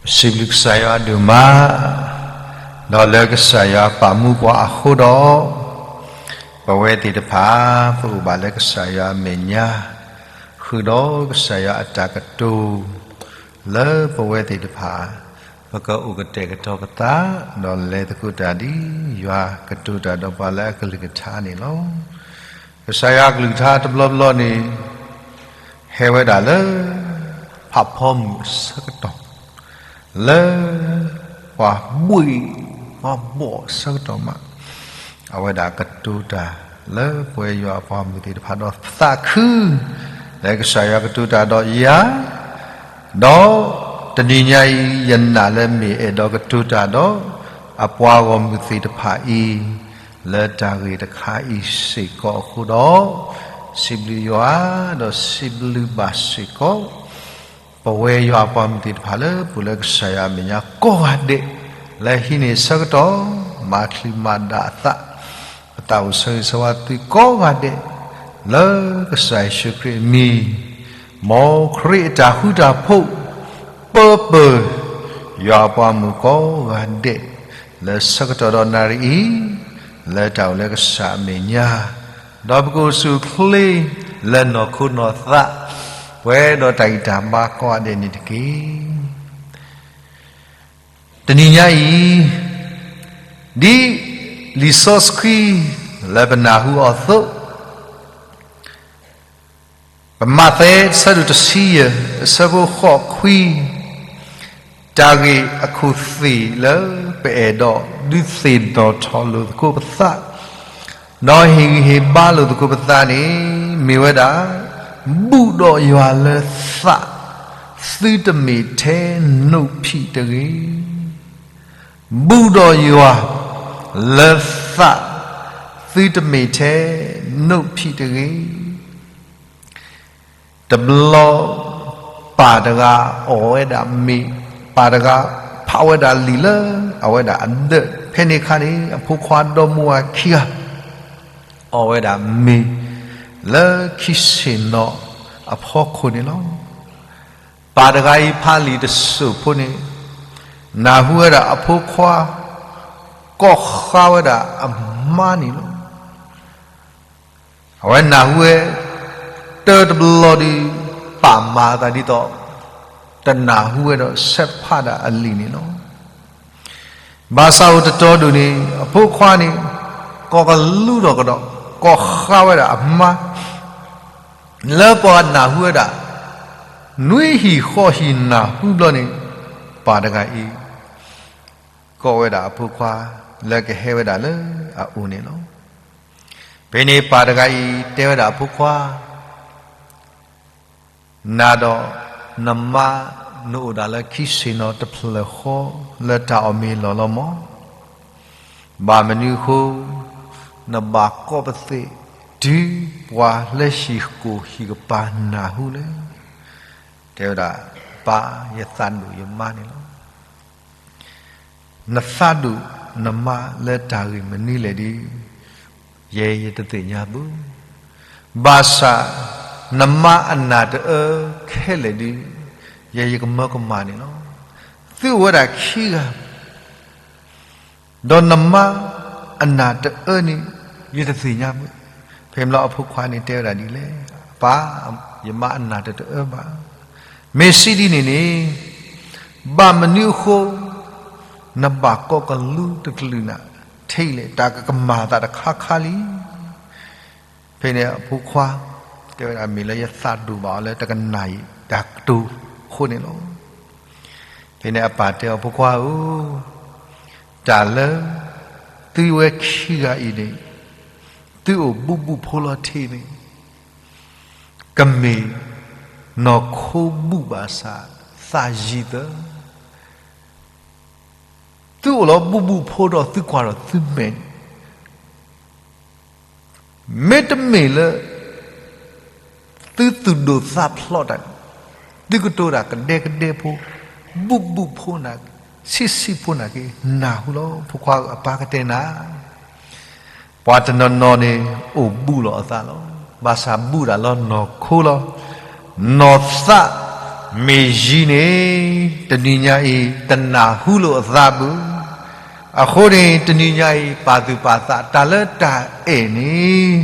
ပစံးဘျုးကစၢ်ယွၤဒိၣ်မး, ဒီးလၢကစၢ်ယွၤပာ်မူပှၤအဃိဒီး, ပဝဲသ့ၣ်တဖၣ် ပအိၣ်ဘၣ်လၢကစၢ်ယွၤအမဲာ်ညါ, ဃုာ်ဒီးကစၢ်ယွၤအတၢ်ကတိၤ လၢပဝဲသ့ၣ်တဖၣ် ပကအိၣ်ကတဲာ်ကတီၤပသး, ဒီးလဲၤသကိးတၢ်ဒ်ယွၤကတိၤတၢ်ဒီးပှၤလၢအကလုၢ်ကထါန့ၣ်လီၤ. ကစၢ်ယွၤအကလုၢ်ကထါတဘျီဘျီန့ၣ် ဟဲဝဲဒၣ်လၢ ဖးဖီမုၢ်အဆၢကတီၢ်, လၢ ပှၤဘှ့ၣ် ပှၤဘီၣ်အဆၢကတီၢ်မး, အဝဲဒၣ်ကတိၤတၢ်လၢပဝဲယွၤအပှၤမုၣ်သ့ၣ်တဖၣ်ဒီးသးခု, လၢကစၢ်ယွၤကတိၤတၢ်ဒီးယၤ, ဒီးတနံၤညါအံၤ ယနာ်လၢမ့ၢ်အဲၣ်ဒိးကတိၤတၢ်ဒီး အပှၤဂီၢ်မုၢ်သ့ၣ်တဖၣ်အံၤ လၢတၢ်ဂ့ၢ်တခါအံၤစ့ၢ်ကီးအဃိဒီး, စံးဘျုးယွၤ ဒီးစံးဘျုးဘၣ်စ့ၢ်ကီး ပဝဲယွၤအပှၤမုၣ်သ့ၣ်တဖၣ်လၢပအိၣ်လၢကစၢ်ယွၤအမဲာ်ညါကိးဂၤဒဲး, လၢဟံးန့ၢ်ဆၢကတီၢ် မၤချံမၤဒၣ်အသး, ပသးအိၣ်ဆၢဂ့ၤဆၢဝါသုကိးဂၤဒဲး, လၢကစၢ်ယ့ၣ်ၡူးခရံာ်အမံၤ, မ်ခရံာ်အတၢ်ဃူတၢ်ဖိး ပၢပၢၢ် ယွၤအပှၤမုၣ်ကိးဂၤဒဲး လၢဆၢကတီၢ်ဒီးနၣ်ရံၣ်အံၤ, လၢတၢ်အိၣ်လၢကစၢ်အမဲာ်ညါ, ဒီးပကအိၣ်ဆူၣ်အိၣ်ချ့ လၢနီၢ်ခိနီၢ်သး, ပှဲၤဒီးတၢ်ဂံၢ်တၢ်ဘါကိးဂၤဒဲးန့ၣ်တက့ၢ်. တနံၤညါအံၤ, ဒ်လံာ်စီဆှံလၢပနၢ်ဟူအီၤအသိး, ပမးသဲ အဆၢဒိၣ်တဆံယဲၢ် အဆၢဖိဃိးခွံ, တၢ်ဂ့ၢ်အခိၣ်သ့ၣ်လၢပအဲၣ်ဒိးဒုးသ့ၣ်နီၣ်ထီၣ်လိာ်သကိးပသး, ဒီးဟ့ၣ်ဂံၢ်ဟ့ၣ်ဘါလိာ်သကိးပသးန့ၣ် မ့ၢ်ဝဲဒၣ်, ဘူၣ်ဒီးယွၤလၢသး, သုတမ့ၢ်ထဲနိၣ်ဖံးတဂ့ၤ. ဘူၣ်ဒီးယွၤလၢသး, သုတမ့ၢ်ထဲနိၣ်ဖံးတဂ့ၤ. တဘျီ ပၢ်တဂၤအီၣ်ဝဲဒၣ်မ့ၤ, ပၢ်တဂၤဖးဝဲဒၣ်လံာ်လၢအဝဲဒၣ်အဒၢး, ဖဲန့ၣ်အခါန့ၣ် အဖိခွါဒီမါဝၤခံဂၤ အီၣ်ဝဲဒၣ်မ့ၤ လၢခံဆ့ၣ်နီၤအဖီခိၣ်န့ၣ်လီၤ. ပၢ်တဂၤအံၤဖးလံာ်တစိၢ်ဖိန့ၣ် နၢ်ဟူဝဲဒၣ်အဖိခွါ ကိးဃါဝဲဒၣ်အမါန့ၣ်လီၤ. အဝဲနၢ်ဟူဝဲ တၢတဘျီဒီး ပၢ်မၤအသးဒ်သိး တနၢ်ဟူဝဲဒီး ဆဲးဖးဒၣ်အလံာ်န့ၣ်လီၤ. ဘၣ်ဆၣ်အိၣ်တတီၤဒိၣ်န့ၣ် အဖိခွါန့ၣ် ကိးကလူးထီၣ်ကဒီး ကိးဃါဝဲဒၣ်အမါ လၢပှၤနၢ်ဟူဝဲဒၣ် နွံဟံၣ်ဃိးဟံၣ်နၢ်ဟူဘျီန့ၣ် ပၢ်တဂၤအံၤ ကိးဝဲဒၣ်အဖိခွါ လၢကဟဲဝဲဒၣ်လၢအအိၣ်န့ၣ်လီၤ. ဖဲန့ၣ်ပၢ်တဂၤအံၤ တဲဝဲဒၣ်အဖိခွါ နၤဒီးနမါ နအိၣ်ဒၣ်လၢခံဆ့ၣ်နီၤတဖျၢၣ်ဃီ လၢတၢ်အီၣ်မ့ၤလီၢ်လီၤမး. ဘၣ်မနုၤအဃိ နဘၣ်ကိးပသ့ၣ် တုၤပှၤလၢဟံၣ်ကိၢ်ဟံၣ်ကပၤနၢ်ဟူလဲၣ်. တဲဝဲဒၣ် ပၢ် ယသးဒိၣ်ယမါန့ၣ်လီၤ. နသးဒိၣ်နမါလၢတၢ်ဂ့ၢ်မနုၤလဲၣ်ဒီး ယဲယတသ့ၣ်ညါဘၣ်. ဘၣ်ဆၣ် နမါအနၢ်တအၢခဲလၢာ်ဒီး ယဲယကမၢကမၣ်န့ၣ်လီၤ. သုအိၣ်ဝဲဒၣ်ခံဂၤ ဒီးနမါအနၢ်တအၢန့ၣ် ယတသ့ၣ်ညါဘၣ်. ဖဲမ့ၢ်လီၤအဖိခွါန့ၣ်တဲဝဲဒၣ်ဒ်လဲၣ်, ပၢ် ယမါအနၢ်တတအၢဘၣ်. မ့ၢ်စံးဒ်န့ၣ်န့ၣ် ဘၣ်မနုၤအဃိ နဘၣ်ကိးကလူးတကလုာ်နၤ ထဲလဲၣ် တၢ်ကကမၤသးတခါခါလံ. ဖဲန့ၣ်အဖိခွါ တဲဝဲဒၣ်မ့ၢ်လၢယသးဒိၣ်ဘၣ်အီၤလၢတကနၣ်အံၤတၢ်ကတိၤအဃိန့ၣ်လီၤ. ဖဲန့ၣ်အပၢ်တဲအီၤ ဖိခွါဧၢ, တၢ်လၢ သုဝဲခံဂၤအံၤန့ၣ် သုအိၣ်ဘူၣ်ဘူၣ်ဖိလီၤထံးန့ၣ် ကမ့ၢ် နီၢ်ခိဘူၣ်ဘၣ်ဆၣ် သးယံၤသၢ သုအိၣ်လီၤဘူၣ်ဘူၣ်ဖိဒီးသုကွၢ်ဒီးသုမဲာ်န့ၣ် မ့တမ့ၢ်လၢ သုသူၣ်ဒိၣ်သးဖျိးတၢ်န့ၣ် သုကတိၤတၢ်ကဒဲကဒဲဖိ ဘူၣ်ဘူၣ်ဖိနၤ ဆံးဆံးဖိနၤက့ နၢ်ဟူလီၤ. ဖိခွါဧၢ အပၢ်ကတဲနၤ ပှၤတနီၤနီၤန့ၣ် အိၣ်ဘူၣ်လီၤအသးလီၤ. ဘၣ်ဆၣ်ဘူၣ်တၢ်လၢနီၢ်ခိလီၤ. နီၢ်သး မ့ၢ်ယံၤန့ၣ် တနံၤညါအံၤ တနၢ်ဟူလိာ်အသးဘၣ်. အဃိန့ၣ် တနံၤညါအံၤ ပာ်သူၣ်ပာ်သး တၢ်လၢတၢ်အဲၣ်န့ၣ်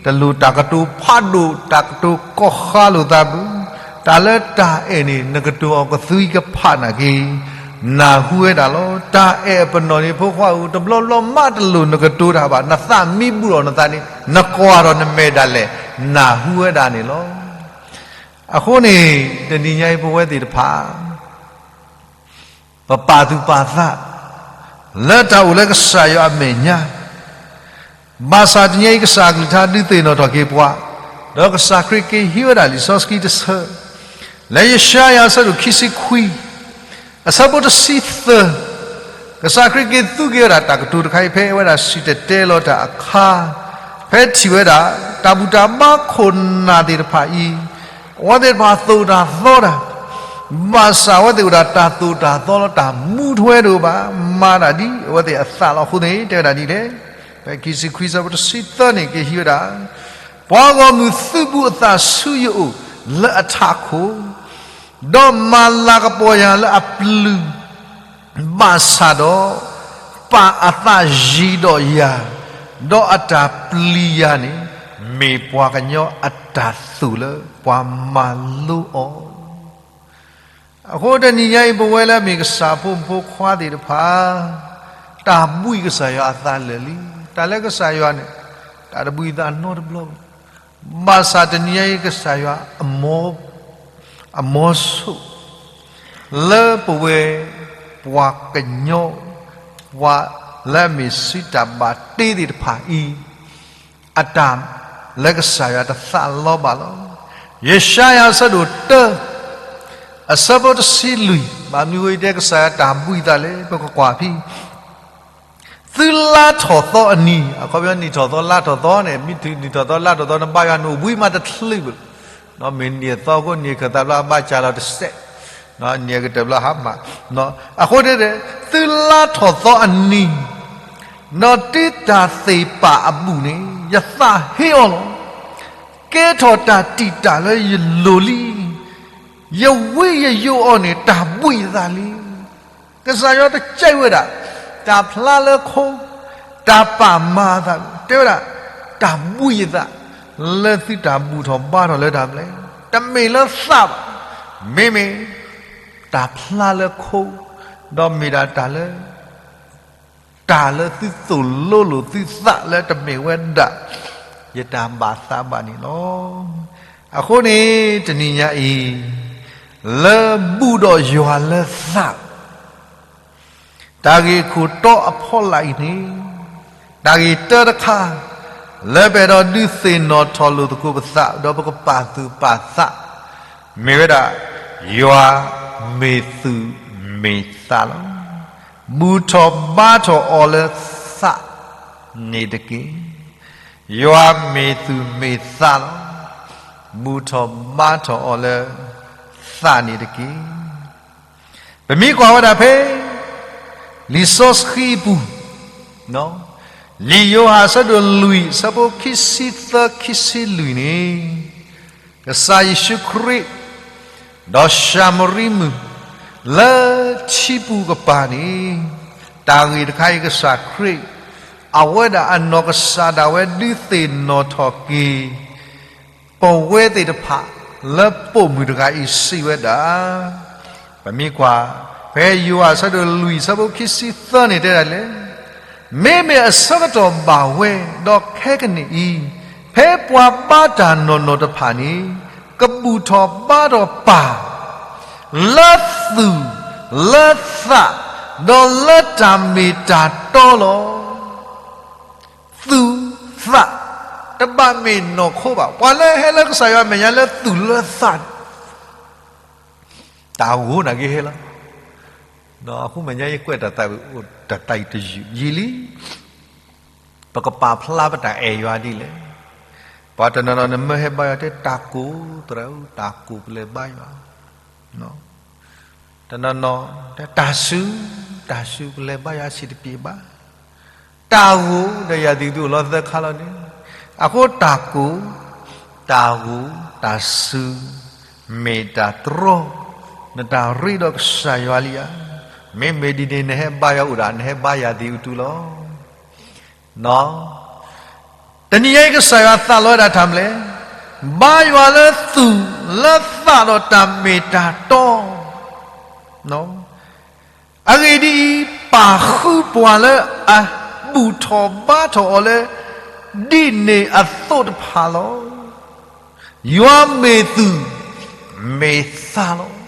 တလိၣ်တၢ်ကတိၤဖးဒိၣ် တၢ်ကတိၤကီၢ်ဃါလိာ်သးဘၣ်. တၢ်လၢတၢ်အဲၣ်န့ၣ် နကတိၤအီၤကသွံကဖးနာ်က့ နၢ်ဟူဝဲဒၣ်လီၤ. တၢ်အဲၣ်အပနီၣ်န့ၣ် ဖိခွါဧၢ တဘျီဘျီမးတလိၣ်နကတိၤတၢ်ဘၣ်. နသးမံဘူၣ်ထီၣ်နသးန့ၣ် နကွၢ်ဒီးနမဲာ်ဒၣ်လဲာ် နၢ်ဟူဝဲဒၣ်န့ၣ်လီၤ. အဃိန့ၣ် တနံၤညါအံၤပဝဲသ့ၣ်တဖၣ် ပပာ်သူၣ်ပာ်သး လၢတၢ်အိၣ်လၢကစၢ်ယွၤအမဲာ်ညါ, ဘၣ်ဆၣ်တနံၤညါအံၤကစၢ်အကလုၢ်ကထါဒုးသ့ၣ်နီၣ်ထီၣ်က့ၤပှၤ, ဒီးကစၢ်ခရံာ်က့ၤဟံးဝဲဒၣ်လံာ်စီဆှံတဆၢ, လၢယၡါယၤအဆၢဒိၣ်ခံဆံခွံ အဆၢဖိတဆံသၢ, ကစၢ်ခရံာ်က့ၤသူက့ၤဝဲဒၣ်တၢ်ကတိၤတခါအံၤ ဖဲအဝဲဒၣ်စံၣ်တဲၤတဲလီၤတၢ်အခါ, ဖဲထံၣ်ဝဲဒၣ် တၢ်ဘူၣ်တၢ်ဘါခိၣ်နၢ်သ့ၣ်တဖၣ်အံၤ အဝဲသ့ၣ်တဖၣ်သိၣ်တၢ်သီတၢ်, ဘၣ်ဆၣ်အဝဲသ့ၣ်အိၣ်ဒၣ်တၢ်သိၣ်တၢ်သီလၢတၢ်မူထွဲတအိၣ်ဘၣ်, မၤဒၣ်ဒ်အဝဲသ့ၣ်အသးလီၤ. အဃိန့ၣ် တဲဝဲဒၣ်ဒ်လဲၣ်, ဖဲခံဆံခွံဆၢဖိတဆံသၢန့ၣ် က့ၤဟံးဝဲဒၣ်, ပှၤဂီၢ်မုၢ်သုးဘူးအသးဆူယအိၣ်လၢအထးခိၣ်, ဒီးမၤလၤကပီၤယၤလၢအပျုၤ ဘၣ်ဆၣ်ဒီး ပာ်အသးယံၤဒီးယၤ, ဒီးအတၢ်ပျံၤယၤန့ၣ် မ့ၢ်ပှၤကညီအတၢ်သိၣ်လၢပှၤမၤလိအီၤ. အဃိတနံၤညါအံၤ ပဝဲလၢအမ့ၢ်ကစၢ်ဖိမုၣ်ဖိခွါသ့ၣ်တဖၣ် တၢ်ဘှံးကစၢ်ယွၤအသးလၢာ်လံ. တၢ်လၢကစၢ်ယွၤန့ၣ် တၢ်တဘှံးသးနီတဘျီဘၣ်. ဘၣ်ဆၣ်တနံၤညါအံၤ ကစၢ်ယွၤ အမီ အမီဆိၣ် လၢပဝဲ ပှၤကညီ ပှၤလၢအမ့ၢ်စုတၢ်ဘၣ်တ့သ့ၣ်တဖၣ်အံၤ အတၢ်လၢကစၢ်ယွၤတသးလီဘၣ်လီၤ. ယၡါယၤအဆၢဒိၣ်တၢ အဆၢဖိတဆံလွံၢ်, ဘၣ်မနုၤအဃိတဲကစၢ်ယွၤတၢ်ဘှံးသးလဲၣ် ပကကွၢ်ဖဲ သုလါထီၣ်သီအနံၤ, အခီပညီနံၣ်ထီၣ်သီလါထီၣ်သီန့ၣ် မ့ၢ်တုၤနံၣ်ထီၣ်သီလါထီၣ်သီ နဘါယွၤန့ၣ်အိၣ်ဘှံးမးတချုးဘၣ်. မ့ၢ်နံၣ်အသီအဃိ နံၣ်အခၢၣ်သးဘျီအဘါစၢ်လီၤတစဲး, နံၣ်အကတၢၢ်ဘျီဟါမၢ်. အဃိတဲ သုလါထီၣ်သီအနံၤ, ဒီးတုၤတၢ်သ့ၣ်ပာ်အဘူၣ်န့ၣ် ယသးဟ့အီၤလီၤ. ကဲထီၣ်တၢ်တံာ်တာ်လၢယလိၤလံ. ယဝံယယိအီၤန့ၣ် တၢ်ဘှံးယသးလံ. ကစၢ်ယွၤတကဲဝဲဒၣ် တၢ်ဖျါလၢခိ, တၢ်ပာ်မၤအသး, တဲဝဲဒၣ် တၢ်ဘှံးယသး လၢသုတၢ်ဘူၣ်ထီၣ်ဘါထီၣ်လၢတၢ်ဘျဲၣ်, တမ့ၢ်လၢသးဘၣ်, မ့မ့ၢ် တၢ်ဖျါလၢခိ, ဒီးမ့ၢ်ဒၣ်တၢ်လၢ တၢ်လၢသုသိၣ်လိလိာ်သုသးလၢတမ့ၢ်ဝဲဒၣ် ယတၢ်ဘၣ်သးဘၣ်န့ၣ်လီၤ. အဃိန့ၣ် တနံၤညါအံၤ လၢဘူၣ်ဒီးယွၤလၢသး တၢ်ဂ့ၢ်ခိၣ်တီအဖီလာ်အံၤန့ၣ် တၢ်ဂ့ၢ်တၢတခါ လၢပအဲၣ်ဒိးဒုးသ့ၣ်နီၣ်ထီၣ်လိာ်သကိးပသး ဒီးပကပာ်သူၣ်ပာ်သး မ့ၢ်ဝဲဒၣ် ယွၤမ့ၢ်သူၣ်မ့ၢ်သးလီၤ. ဘူၣ်ထီၣ်ဘါထီၣ်အီၤလၢသးန့ၣ်တက့ၢ်. ယွၤမ့ၢ်သူၣ်မ့ၢ်သးလီၤ. ဘူၣ်ထီၣ်ဘါထီၣ်အီၤလၢသးန့ၣ်တက့ၢ်. ပမ့ၢ်ကွၢ်ဝဲဒၣ်ဖဲ လံာ်စီဆှံအပူၤ, လံာ်ယိၤဟၣ်အဆၢဒိၣ်လွံၢ် အဆၢဖိခံဆံသၢ ခံဆံလွံၢ်န့ၣ်, ကစၢ်ယ့ၣ်ၡူးခရံာ် ဒီးၡၤမရံမုၣ် လၢထံပူၤကပၤန့ၣ်, တၢ်ဂ့ၢ်တခါအံၤကစၢ်ခရံာ် အဝဲဒၣ်အနီၢ်ကစၢ်ဒၣ်ဝဲဒုးသ့ၣ်နီၣ်ထီၣ်က့ၤ ပဝဲသ့ၣ်တဖၣ် လၢပိာ်မုၣ်တဂၤအံၤစံးဝဲဒၣ်, ပမ့ၢ်ကွၢ် ဖဲယိၤဟၣ်အဆၢဒိၣ်လွံၢ် အဆၢဖိခံဆံသၢန့ၣ်တဲဒၣ်လဲၣ်, မ့မ့ၢ်အဆၢကတီၢ်ဘၣ်ဝဲ ဒီးခဲကနံၣ်အံၤ, ဖဲပှၤဘါတၢ်နီၢ်နီၢ်တဖၣ်န့ၣ် ကဘူၣ်ထီၣ်ဘါထီၣ်ပၢ် လၢသူၣ်, လၢသး, ဒီးလၢတၢ်မ့ၢ်တၢ်တီလီၤ. သူၣ်, သး, တဘၣ်မ့ၢ်နီၢ်ခိဘၣ်. ပှၤလၢဟဲလၢကစၢ်ယွၤအမဲာ်ညါလၢသူၣ်လၢသးန့ၣ် တၢ်ဂိၢ်နာ်က့ဟဲလီၤ. အဃိမဲာ်ညါယကွဲးတၢ်သးဝံၣ်အိၣ်တၢ်သးအံၤတယုၢ်ယံာ်လံ. ပကပာ်ဖျါပတၢ်အဲၣ်ယွၤဒ်လဲၣ်. ပှၤတနီၤနီၤနမၢဟဲဘါယွၤတဲတၢ်ကိၢ်သရၣ်ဧၢ, တၢ်ကိၢ်ပလဲၤဘါယွၤ တနီၤနီၤ တၢ်စူၤ, တၢ်စူၤပလဲၤဘါယွၤအဆံးတပျ့ၤဘၣ်. တၢ်ဂိၢ်ဒီးယၤသံၣ်သူအလီၢ်သၢခါလီၤန့ၣ်, အဃိတၢ်ကိၢ်, တၢ်ဂိၢ်, တၢ်စူၤ, မ့ၢ်တၢ်တြီ နတၢ်ရ့ဒီးကစၢ်ယွၤလံဧါ. မ့မ့ၢ်ဒ်န့ၣ် နဟဲဘါယွၤအိၣ်ဒၣ် နဟဲဘါယွၤသ့ၣ်အူတူလီၤ. တနံၤညါအံၤကစၢ်ယွၤသးလီဝဲဒၣ်တၢ်မနုၤလဲၣ်. ဘါယွၤလၢသူၣ်လၢသးဒီးတၢ်မ့ၢ်တၢ်တီ အဂ့ၢ်ဒ်အံၤ, ပာ်ဃုပှၤလၢအဘူၣ်ထီၣ်ဘါထီၣ်အီၤလၢ ဒ်န့ၣ်အသိးတဖၣ်လီၤ. ယွၤမ့ၢ်သူၣ်မ့ၢ်သးလီၤ.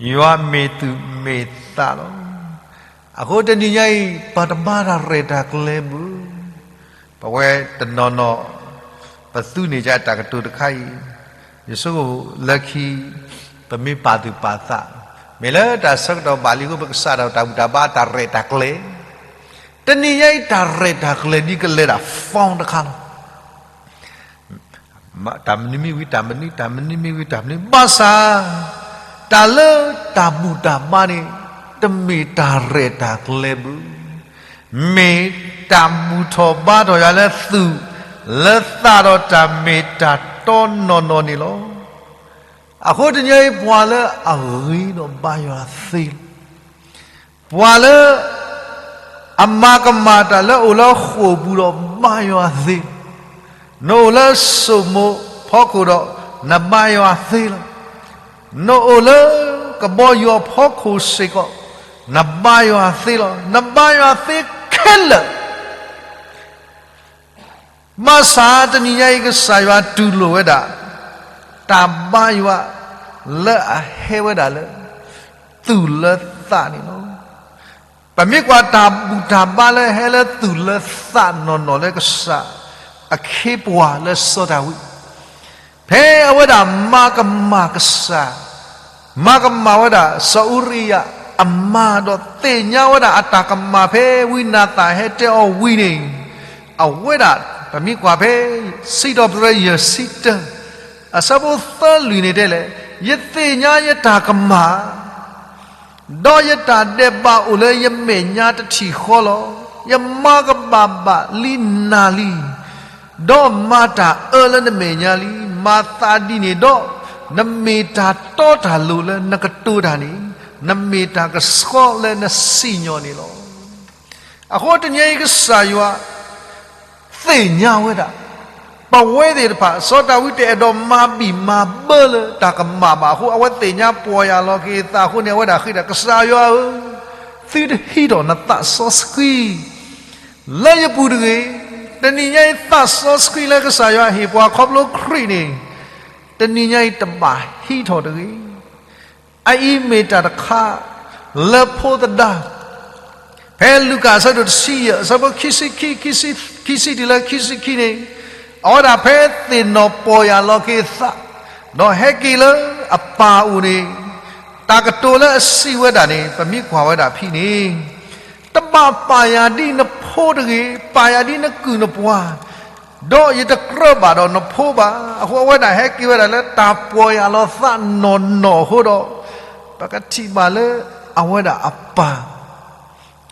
ယွၤမ့ၢ်သူၣ်မ့ၢ်သးလီၤ. အဃိတနံၤညါအံၤ ပတဘါတၢ်ရဲၣ်တၢ်ကျဲၤဘၣ်. ပဝဲတနီၤနီၤ ပသူန့ၢ်ကတၢၢ်တၢ်ကတိၤတခါအံၤ, ယဆိကမိၣ်လၢခံ ပမ့ၢ်ပာ်သူၣ်ပာ်သး, မ့ၢ်လၢတၢ်ဆၢကတီၢ်ဘၣ်လံအဃိ ပကစးထီၣ်တၢ်ဘူၣ်တၢ်ဘါတၢ်ရဲၣ်တၢ်ကျဲၤ. တနံၤညါအံၤ တၢ်ရဲၣ်တၢ်ကျဲၤဒ်ကလဲၤဒၣ် form တခါလီၤ. တၢ်မနုၤမ့ၢ်ဝံၤတၢ်မနုၤ, တၢ်မနုၤမ့ၢ်ဝံၤတၢ်မနုၤ, ဘၣ်ဆၣ် တၢ်လၢတၢ်ဘူၣ်တၢ်ဘါန့ၣ် တမ့ၢ်တၢ်ရဲၣ်တၢ်ကျဲၤဘၣ်. မ့ၢ်တၢ်ဘူၣ်ထီၣ်ဘါထီၣ်ယွၤလၢသူၣ်လၢသးဒီးတၢ်မ့ၢ်တၢ်တီနီၢ်နီၢ်န့ၣ်လီၤ. အဃိတနံၤညါအံၤ ပှၤလၢအဂ့ၤဒီးဘါယွၤသ့လီၤ. ပှၤလၢ အမၤကမၣ်တၢ်လၢအိၣ်လၢဃိာ်ပူၤဒီးဘါယွၤသ့လီၤ. နအိၣ်လၢစိာ်မိၣ်ဖီခိၣ်ဒီး နဘါယွၤသ့လီၤ. နအိၣ်လၢကဘီယူၤဖီခိၣ်စ့ၢ်ကီး နဘါယွၤသ့လီၤ. နဘါယွၤသ့ခဲလၢာ် ဘၣ်ဆၣ်တနံၤညါအံၤ ကစၢ်ယွၤတူၢ်လိာ်ဝဲဒၣ် တၢ်ဘါယွၤလၢအဟဲဝဲဒၣ်လၢ သူၣ်လၢသးန့ၣ်လီၤ. ပမ့ၢ်ကွၢ်တၢ်ဘူၣ်တၢ်ဘါလၢဟဲလၢသူၣ်လၢသးနီၢ်နီၢ်လၢကစၢ်အခ့အပှၤလၢစီၤဒၤဝံး ဖဲအဝဲဒၣ်မၤကမၣ်ကစၢ်, မၤကမၣ်ဝဲဒၣ်စီၤအူရံယၤအမါဒီးသ့ၣ်ညါဝဲဒၣ်အတၢ်ကမၣ်ဖဲဝံနၤသၣ်ဟဲတဲအီၤဝံၤန့ၣ်, အဝဲဒၣ် ပမ့ၢ်ကွၢ်ဖဲ စံးထီၣ်ပတြၢၤယဲၢ်ဆံတၢ အဆၢဖိသၢလွံၢ်န့ၣ်တဲလဲၣ်, ယသ့ၣ်ညါယတၢ်ကမၣ် ဒီးယတၢ်ဒဲးဘးအိၣ်လၢယမဲာ်ညါတထံၣ်ဃီလီၤ. ယမၤကဘၣ်ဘၣ်လံနၤလံ, ဒီးမၤတၢ်အၢလၢနမဲာ်ညါလံ. မၤသးဒ်န့ၣ်ဒီး နမ့ၢ်တၢ်တီတၢ်လိၤလၢနကတိၤတၢ်န့ၣ်, နမ့ၢ်တၢ်ကဆှီလၢနစံၣ်ညီၣ်န့ၣ်လီၤ. အဃိတနံၤအံၤကစၢ်ယွၤ သ့ၣ်ညါဝဲဒၣ် ပဝဲသ့ၣ်တဖၣ်, စီၤဒၤဝံးတအဲၣ်ဒိးမၤဘံၣ်မၤဘၢလၢတၢ်ကမၣ်ဘၣ်အဃိ အဝဲသ့ၣ်ညါပီၢ်ယၢ်လီၤက့ၤအသးအဃိန့ၣ် အဝဲဒၣ်ဃ့တၢ်, ကစၢ်ယွၤဧၢ, သုတဟံးထီၣ်နသးစီဆှံ လၢယပူၤတဂ့ၤ. တနံၤညါအံၤသးစီဆှံလၢကစၢ်ယွၤဟ့ၣ်ပှၤခီဖျိခရံာ်န့ၣ် တနံၤညါအံၤတဘၣ်ဟံးထီၣ်တဂ့ၤ. အအံၤမ့ၢ်တၢ်တခါ လၢဖိသဒါ ဖဲလူၤကၣ်အဆၢဒိၣ်တဆံယဲၢ် အဆၢဖိခံဆံခံ, ခံဆံတုၤလၢခံဆံခံန့ၣ်, အဝဲဒၣ်ဖဲသ့ၣ်နီၣ်ပီၢ်ယၢ်လီၤက့ၤအသး ဒီးဟဲက့ၤလၢအပၢ်အိၣ်န့ၣ်, တၢ်ကတိၤလၢအစံးဝဲဒၣ်န့ၣ် ပမ့ၢ်ကွၢ်ဝဲဒၣ်ဖဲန့ၣ်, တဘၣ်ပာ်ယၤဒ်နဖိတဂ့ၤ, ပာ်ယၤဒ်နကုၢ်နပှၤ ဒီးယတကြၢးဘၣ်ဒီးနဖိဘၣ်. အဃိအဝဲဒၣ်ဟဲက့ၤဝဲဒၣ်လၢ တၢ်ပီၢ်ယၢ်လီၤသးနီၢ်နီၢ်အဃိဒီး, ပကထံၣ်ဘၣ်လၢအဝဲဒၣ်အပၢ်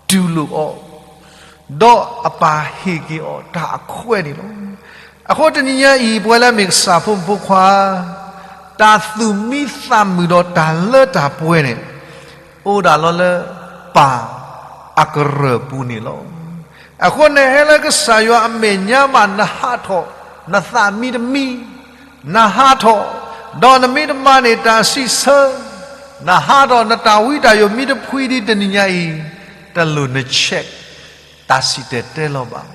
တူၢ်လိာ်အီၤ, ဒီးအပၢ်ဟ့ၣ်က့ၤအီၤတၢ်အခွဲးန့ၣ်လီၤ. အဃိတနံၤညါအံၤ ပဝဲလၢအမ့ၢ်ကစၢ်ဖိမုၣ်ဖိခွါ, တၢ်သူၣ်မံသးမုာ်ဒီးတၢ်လၢတၢ်ပှဲၤန့ၣ် အိၣ်ဒၣ်လီၤလၢပၢ်အကရၢၢ်ပူၤန့ၣ်လီၤ. အဃိနဟဲလၢကစၢ်ယွၤအမဲာ်ညါဘၣ် နဟးထီၣ်နသးမံတမံ, နဟးထီၣ်, ဒီးနမ့ၢ်တမၤန့ၢ်တၢ်စံးဆၢ, နဟးထီၣ်နတၢ်ဝံတၢ်ယိးမံတဖှံဒံးတနံၤညါအံၤ, တလိၣ်န check တၢ်စံၣ်တဲၤတဲလီၤဘၣ်.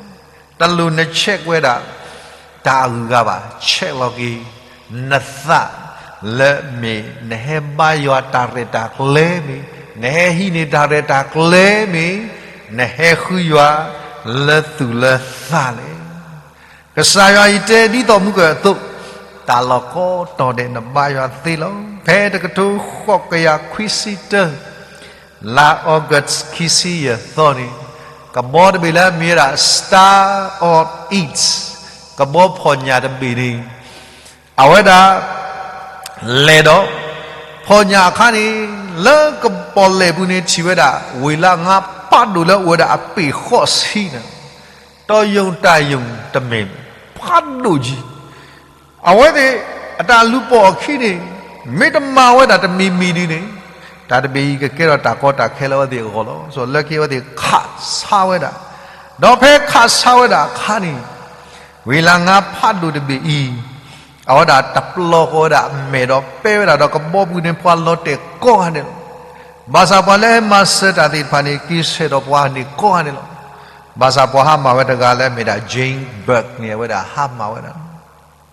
တလိၣ်န check ဝဲဒၣ် တၢ်အဂုၤအဂၤဘၣ်, check လီၤက့ၤ နသးလၢမ့ၢ်နဟဲဘါယွၤတၢ်ရဲၣ်တၢ်ကျဲၤမ့ၢ်, နဟဲဟံးန့ၢ်တၢ်ရဲၣ်တၢ်ကျဲၤမ့ၢ်, နဟဲဃုယွၤလၢသူၣ်လၢသးလဲၣ်. ကစၢ်ယွၤအံၤတဲဒ်သိးမုၢ်ကၢၢ်အသိး, တၢ်လီၢ်ကိးတီၤဒဲးနဘါယွၤသ့လီၤ. ဖဲတကထိဃိးကယၤခွံဆံတၢ လါ August ခံဆံယဲၢ်သီန့ၣ်, ကဘီတဘ့ၣ်လၢအမ့ၢ်ဝဲဒၣ် Star of East ကဘီဖီၣ်ညၣ်တဘ့ၣ်န့ၣ်, အဝဲဒၣ်လဲၤဒီး ဖီၣ်ညၣ်အခါန့ၣ် လၢကပီၣ်လဲၣ်ပူၤန့ၣ်ထံၣ်ဝဲဒၣ် ဝ့ၢ်လၢအငါပၣ်ဒိၣ်လၢအိၣ်ဝဲဒၣ်အပ့ၢ်ဃိးဆံန့ၣ်, တီယိာ်တၢ်ယိာ်တမ့ၢ်ဖးဒိၣ်ကံ အဝဲသ့ၣ်အတၢ်လူၤပိာ်အခံန့ၣ် မ့ၢ်တမၤဝဲဒၣ်တမံၤမံၤဒုန့ၣ်, တၢ်တဘ့ၣ်အံၤကကဲထီၣ်တၢ်ကီတၢ်ခဲလၢအဝဲသ့ၣ်အဂီၢ်လီၤ. စီၤလၢခံအဝဲသ့ၣ်ခးဆါဝဲဒၣ်, ဒီးဖဲခးဆါဝဲဒၣ်အခါန့ၣ်, ဝ့ၢ်လၢ်ငါဖးဒိၣ်တဘ့ၣ်အံၤ, အဝဲဒၣ်တပျီဃီဝဲဒၣ်အမဲာ်ဒီးပဲဝဲဒၣ်ဒီးကဘီပူၤန့ၣ် ပှၤလီၤတဲာ်ကိးဂၤဒဲးလီၤ. ဘၣ်ဆၣ်ပှၤလၢဟဲမၤစၢၤတၢ်သ့ၣ်တဖၣ်န့ၣ် က့ၤဆဲးဒီးပှၤန့ၣ်ကိးဂၤဒဲးလီၤ. ဘၣ်ဆၣ်ပှၤဟါမၢ်ဝဲတဂၤလၢအမ့ၢ်ဒၣ် Jane Burke န့ၣ် အဝဲဒၣ်ဟါမၢ်ဝဲဒၣ်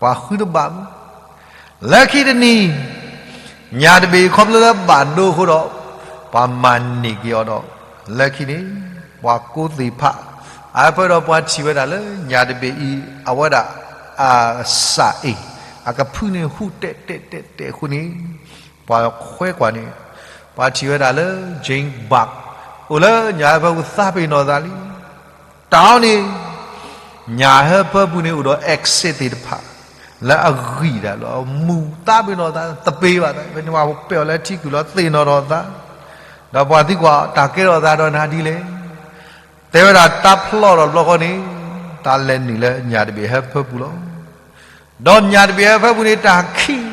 ပှၤဃုတဘၣ်မုၢ်, လၢခံတနံၤ, ညၣ်တဘ့ၣ်အံၤခီဖျိလၢဘၣ်ဒိအဃိဒီး, ပှၤမၤန့ၢ်က့ၤအီၤဒီး, လၢခံန့ၣ်, ပှၤကိးသ့ၣ်ဖး, အဖၢဒီးပှၤထံၣ်ဝဲဒၣ်လၢညၣ်တဘ့ၣ်အံၤ အဝဲဒၣ်အစၢ်အ့ၣ်, အကဖုန့ၣ်ဟူးတဲာ်တဲာ်တဲာ်တဲာ်အဃိန့ၣ်, ပှၤခွဲးကွၢ်န့ၣ်, ပှၤထံၣ်ဝဲဒၣ်လၢ Jane Burke အိၣ်လၢညၣ်ဟၢဖၢပူၤသးပ့ၤနီၣ်သးလံ. တၢ်အီၤန့ၣ်, ညၣ်ဟၢဖၢပူၤန့ၣ်အိၣ်ဒီး exit သ့ၣ်တဖၣ်, လၢအဂံၢ်တၢ်လီၤ, မူၤသးပ့ၤနီၣ်သး သပ့ၤဘၣ်သး, ဖဲန့ၣ်ပှၤပဲာ်အီၤလၢထံကုၢ်လီၤ သ့ၣ်နီၣ်ထီၣ်သး, ဒီးပှၤသံကွၢ်တၢ်ကဲထီၣ်သးဒီးနၤဒ်လဲၣ်, တဲဝဲဒၣ်တၢ်ဖျီၣ်ထီၣ်တဘျီဃီန့ၣ်, တၢ်လဲၤနုာ်လၢညၣ်တဘ့ၣ်ဟၢဖၢပူၤလီၤ. ဒီးညၣ်တဘ့ၣ်ဟၢဖၢပူၤန့ၣ်တၢ်ခံး,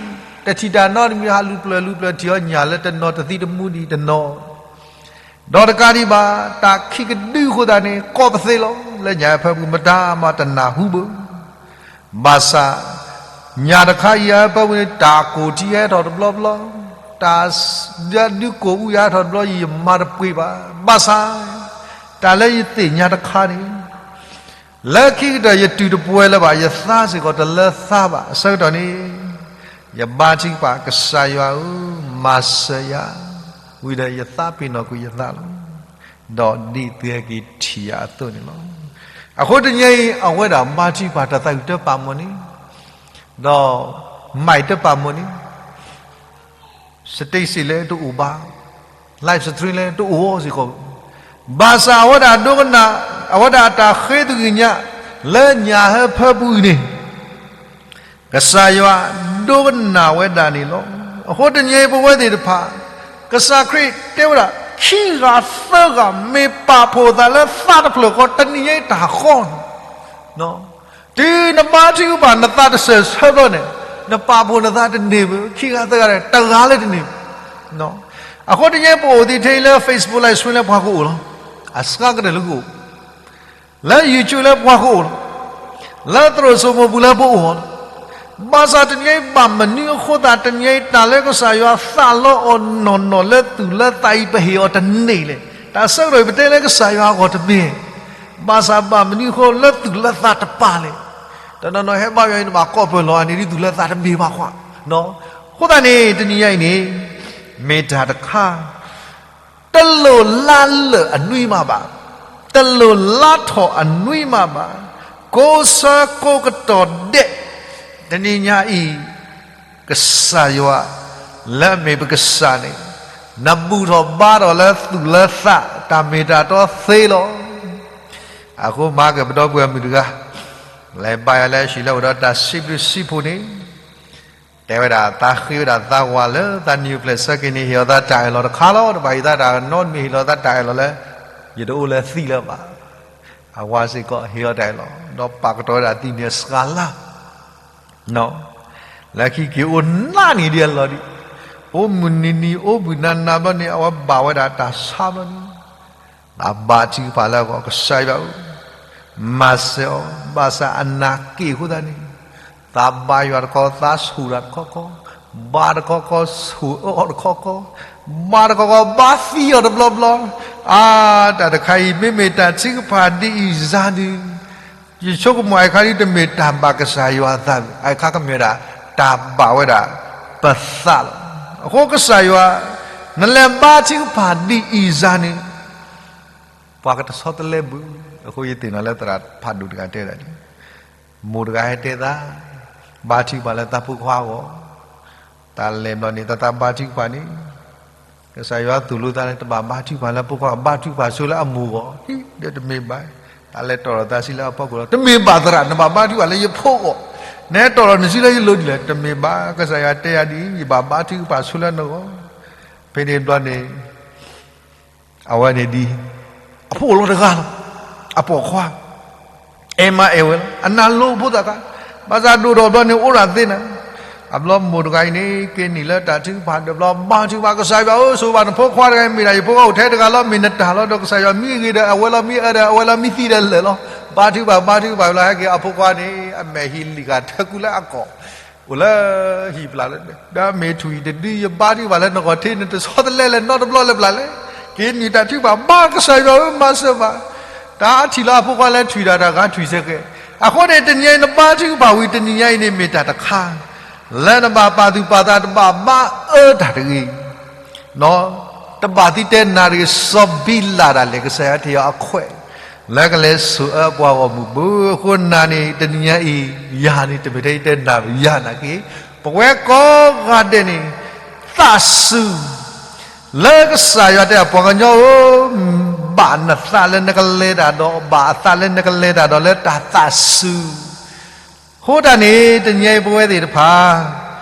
တထံၣ်တၢ်နီတမံၤ ဟးလူၤပျၢၤလူၤပျၢၤထံၣ်အီၤညၣ်လၢတနီၤတသံတမူဒံးတနီၤ ဒီးတကးဒံးဘၣ်, တၢ်ခံးကဒုအဃိသတးန့ၣ် ကိးပသ့လီၤ. လၢညၣ်ဟၢဖၢပူၤမတၤမၤတနၢ်ဟူဘၣ်. ဘၣ်ဆၣ်, ညၣ်တခါအံၤဟၢဖၢပူၤန့ၣ် တၢ်ကိၢ်ထံယဟဲထီၣ်တဘျီဘျီ, တၢ်ဒုးကိၢ်အူယဟဲထီၣ်တဘျီ ယမၤတပှ့ၤဘၣ်. ဘၣ်ဆၣ်, တၢ်လၢယသ့ၣ်ညါတခါန့ၣ် လၢခံကတၢၢ်ယတူၢ်တပှဲၤလၢၤဘၣ်, ယသးစ့ၢ်ကီးတလၢသးဘၣ်. အဆၢကတီၢ်န့ၣ်, ယဘါထုကဖၣ် ကစၢ်ယွၤဧၢ, မၤစၢၤယၤ, ဝံၤဒီးယသးပ့ၤနီၣ်ကွံာ်ယသးလီၤ. ဒီးဒ်သုဟဲက့ၤထံၣ်ယၤအသိးန့ၣ်လီၤ. အဃိတနံၤအံၤ အဝဲဒၣ်ဘါထုကဖၣ်တၢ်သးဝံၣ်တပာ်မီၢ်န့ၣ်, ဒီး mic တပာ်မီၢ်န့ၣ် stage စ့ၢ်လၢတအိၣ်ဘၣ်, live stream လၢတအိၣ်အီၤစ့ၢ်ကီး, ဘၣ်ဆၣ်အဝဲဒၣ်ဒိကနၣ်, အဝဲဒၣ်အတၢ်ဃ့သဂ့ၤညါ, လၢညၣ်ဟၢဖၢပူၤအံၤန့ၣ်, ကစၢ်ယွၤဒိကနၣ်ဝဲဒၣ်န့ၣ်လီၤ. အဃိတနံၤအံၤပဝဲသ့ၣ်တဖၣ်, ကစၢ်ခရံာ်တဲဝဲဒၣ်, ခံဂၤသၢဂၤမ့ၢ်ပာ်ဖှိၣ်အသးလၢသးတဖျၢၣ်ဃီ တနံၤအံၤတၢ်ဃီန့ၣ် တုၤနဘါထုကဖၣ်နသးတစၢၢ်ဆၢဘျီန့ၣ်, နပာ်ဖှိၣ်နသးတန့ၢ်ဘၣ်, ခံဂၤသၢဂၤန့ၣ် တဂၤလၢတန့ၢ်ဘၣ်. အဃိတနံၤပအိၣ်သ့ၣ်ထဲအံၤလၢ Facebook live stream လၢပှၤကအိၣ်လီၤ. အစှၤကတၢၢ်လၢကအိၣ်, လၢ YouTube လၢပှၤကအိၣ်လီၤ. လၢသရိာ်စိမိၤပူၤလၢပအိၣ်လီၤ. ဘၣ်ဆၣ်တနံၤအံၤဘၣ်မနုၤအဃိသတး တနံၤအံၤတၢ်လၢကစၢ်ယွၤသးလီအီၤနီၢ်နီၢ်လၢသူၣ်လၢသးအံၤ ပဟ့ၣ်အီၤတန့ၢ်လဲၣ်. တၢ်ဆၢကတီၢ်အံၤပတဲလၢကစၢ်ယွၤအဂီၢ်တမ့ၢ်, ဘၣ်ဆၣ်ဘၣ်မနုၤအဃိလၢသူၣ်လၢသးတပာ်လဲၣ်. တနီၤနီၤဟဲဘါယွၤအံၤ နဘၣ်ကိးပၢၢ်လီၤအန့ၣ်ဒ်သူၣ်လၢသးတမ့ၢ်ဘၣ်ဃီ. အဃိသတးန့ၣ် တနံၤညါအံၤန့ၣ်, မ့ၢ်တၢ်တခါ, တလိၣ်လါလၢာ်အနွံမးဘၣ်, တလိၣ်လါထီၣ်အနွံမးဘၣ်, ကိးဆၢကိးကတီၢ်ဒဲး, တနံၤညါအံၤ, ကစၢ်ယွၤ, လၢအမ့ၢ်ပကစၢ်န့ၣ်, နဘူၣ်ထီၣ်ဘါထီၣ်လၢသူၣ်လၢသး တၢ်မ့ၢ်တၢ်တီသ့လီၤ. အဃိမၤကပဒီပုၢ်ဝဲၢ်မုၣ်တဂၤ, လဲၤဘါယွၤလၢအဟံၣ်လၢအိၣ်ဒီးတၢ်စံးဘျုးစံးဖှိၣ်န့ၣ် တဲဝဲဒၣ် သးဃ့ဝဲဒၣ်သးဝၤလၢသးနံၤအိၣ်ဖျဲၣ်ဆၢက့ၤန့ၣ် ဟ့ၣ်အီၤသးတၢ်အၢၣ်လီၤတခါလီၤ. တဘၣ်ဟ့ၣ်သးတၢ်နီတမံၤ ဟ့ၣ်လီၤသးတၢ်အၢၣ်လီၤလၢ ယတအိၣ်လၢသံလၢၤဘၣ်. အဝၤစ့ၢ်ကီးဟ့ၣ်အီၤတၢ်အၢၣ်လီၤ ဒီးပာ်ကတီၤဝဲဒၣ်သံန့ၣ်စှၤလါ လၢခံက့ၤအိၣ်နးနံၤဒံးအလီၢ်ဒံး, အိၣ်မုၢ်နံၤနံၤ အိၣ်ဘှံးနၤနၤဘျီန့ၣ် အဝဲဘၣ်ဝဲဒၣ်တၢ်ဆါဘျီန့ၣ်, သးဘါထုကဖၣ်လၢအဂီၢ် ကစၢ်ယွၤဧၢ, မၤစၢၤအီၤ, ဘၣ်ဆၣ်အနၢ်က့ၣ်အဃိသတးန့ၣ်, သးဘါယွၤတခီ သးဆူၣ်တၢ်တခီခီ, ဘါတခီခီ ဆူၣ်အၢအီၤတခီခီ, ဘါတခီခီ ဘါသံအီၤတဘျီဘျီ, အါ, တၢ်တခါအံၤ မ့မ့ၢ်တၢ်ထုကဖၣ်ဒ်အံၤစၢ်ဒုး ယဆိကမိၣ်အခါဒ်တမ့ၢ်တၢ်ဘၣ်ကစၢ်ယွၤအသးဘၣ်, အခါကမ့ၢ်ဒၣ် တၢ်ဘၣ်ဝဲဒၣ်ပသးလီၤ. အဃိကစၢ်ယွၤ, နလဲၤဘါထုကဖၣ်ဒ်အံၤစၢ်န့ၣ်, ပှၤကတဆီတလဲဘၣ်. အဃိယသ့ၣ်နီၣ်လၢသရၣ်ဖးဒိၣ်တဂၤတဲဒၣ်န့ၣ်, မိၢ်တဂၤဟဲတဲသး, ဘါထုကဖၣ်လၢသးဖိခွါအဂီၢ်, တၢ်လဲၤဘျီန့ၣ် တၢ်သးဘါထုကဖၣ်န့ၣ် ကစၢ်ယွၤသူၣ်လိသးလၢတဘၣ်ဘါထုကဖၣ်လၢဖိခွါ, ဘါထုကဖၣ်ဆိလၢအမိၢ်အဂီၢ်, ဟံး, ဒီးတမ့ၢ်ဘၣ်, တၢ်လဲၤတီၢ်ထီၣ်သးဆံလၢအဖီခိၣ်လီၤ. တမ့ၢ်ဘၣ်သရၣ်, နဘၣ်ဘါထုကဖၣ်လၢယဖိအဂီၢ်, နဟဲတီၢ်ထီၣ်နစုလၢယလိၤဒ်လဲၣ်. တမ့ၢ်ဘၣ်, ကစၢ်ယွၤတဲယၤဒ်အံၤ, ယဘၣ်ဘါထုကဖၣ်ဆိလၢနဂီၢ်. ဖဲန့ၣ်ဘျီန့ၣ် အဝဲန့ၣ်ဒ် အဖိအိၣ်လီၤတဂၤလီၤ, အပိာ်ခွါ, အဲၣ်မၤအဲၣ်ဝဲလီၤ, အနၢ်လိၤဖိသၣ်ခါ, ဘၣ်ဆၣ်ဒိၣ်ထီၣ်ဘျီန့ၣ် အိၣ်ဒၣ်သ့နၤ, အဘျီမိၢ်တဂၤအံၤန့ၣ် က့ၤနုာ်လၢတၢ်ထုကဖၣ်ဒီးဘျီ ဘါထုကဖၣ် ကစၢ်ယွၤဧၢ, ဆိၣ်ဂ့ၤဘၣ်နဖိခွါတဂၤအံၤ မ့ၢ်ဒၣ်ယဖိခွါအိၣ်ထဲတဂၤလီၤ, မ့ၢ်နတၢ်လီၤ, ဒီးကစၢ်ယွၤမ့ၢ်ဂ့ၤဒီး အဝဲလီၤ, မ့ၢ်အၢဒီး အဝဲလီၤမ့ၢ်သံဒီးလၢာ်လီၤ. ဘါထုကဖၣ် ဘါထုကဖၣ်လီၤ ဟဲက့ၤအဖိခွါန့ၣ် အမဲာ်ဟံၣ်လံၤဃာ်ထၢကူလၢအကိာ် အိၣ်လၢဟံၣ်ပျၢ်လၢ, ဒီးမ့ၢ်ထွံၣ်တဒု ယဘါထုကဖၣ်လၢနဂီၢ်ထံး နတဆီတလဲလၢၤနီတဘျီလၢပျၢ်လဲၣ်. က့ၤနုာ်တၢ်ထုကဖၣ် ဘါကစၢ်ယွၤဧၢ မၤစၢၤဘၣ်. တၢ်ထံၣ်လၢအဖိခွါလဲၤထွံၣ်တၢ် တၢ်ဂၤထွံၣ်စ့ၢ်ကီး. အဃိန့ၣ် တနံၤအံၤနဘါထုကဖၣ်ဝံၤ တနံၤညါအံၤန့ၣ် မ့ၢ်တၢ်တခါ လၢနဘၣ်ပာ်သူၣ်ပာ်သး တဘၣ်ဘါအၢတၢ်တဂ့ၤ တဘၣ်သံတဲနၤတဂ့ၤ, စီၤဘံလးဒၣ်လဲာ် ကစၢ်ယွၤထံၣ်အီၤအခွဲး လၢကလဲၤဆိၣ်အၢပှၤဂီၢ်မုၢ်ပူၤ. အဃိနၤန့ၣ် တနံၤညါအံၤ ယၤန့ၣ် တမ့ၢ်ထဲယတဲနၤ ယၤနာ်က့ ပဝဲကိးဂၤဒဲးန့ၣ် သးစူၤ လၢကစၢ်ယွၤတဲ ပှၤကညီဧၢ, ဘၣ်နသးလၢနကလဲၤတၢ်ဒီး, ဘၣ်အသးလၢနကလဲၤတၢ်ဒီး လၢတၢ်သးစူၤ အဃိတၢ်န့ၣ် တနံၤအံၤပဝဲသ့ၣ်တဖၣ်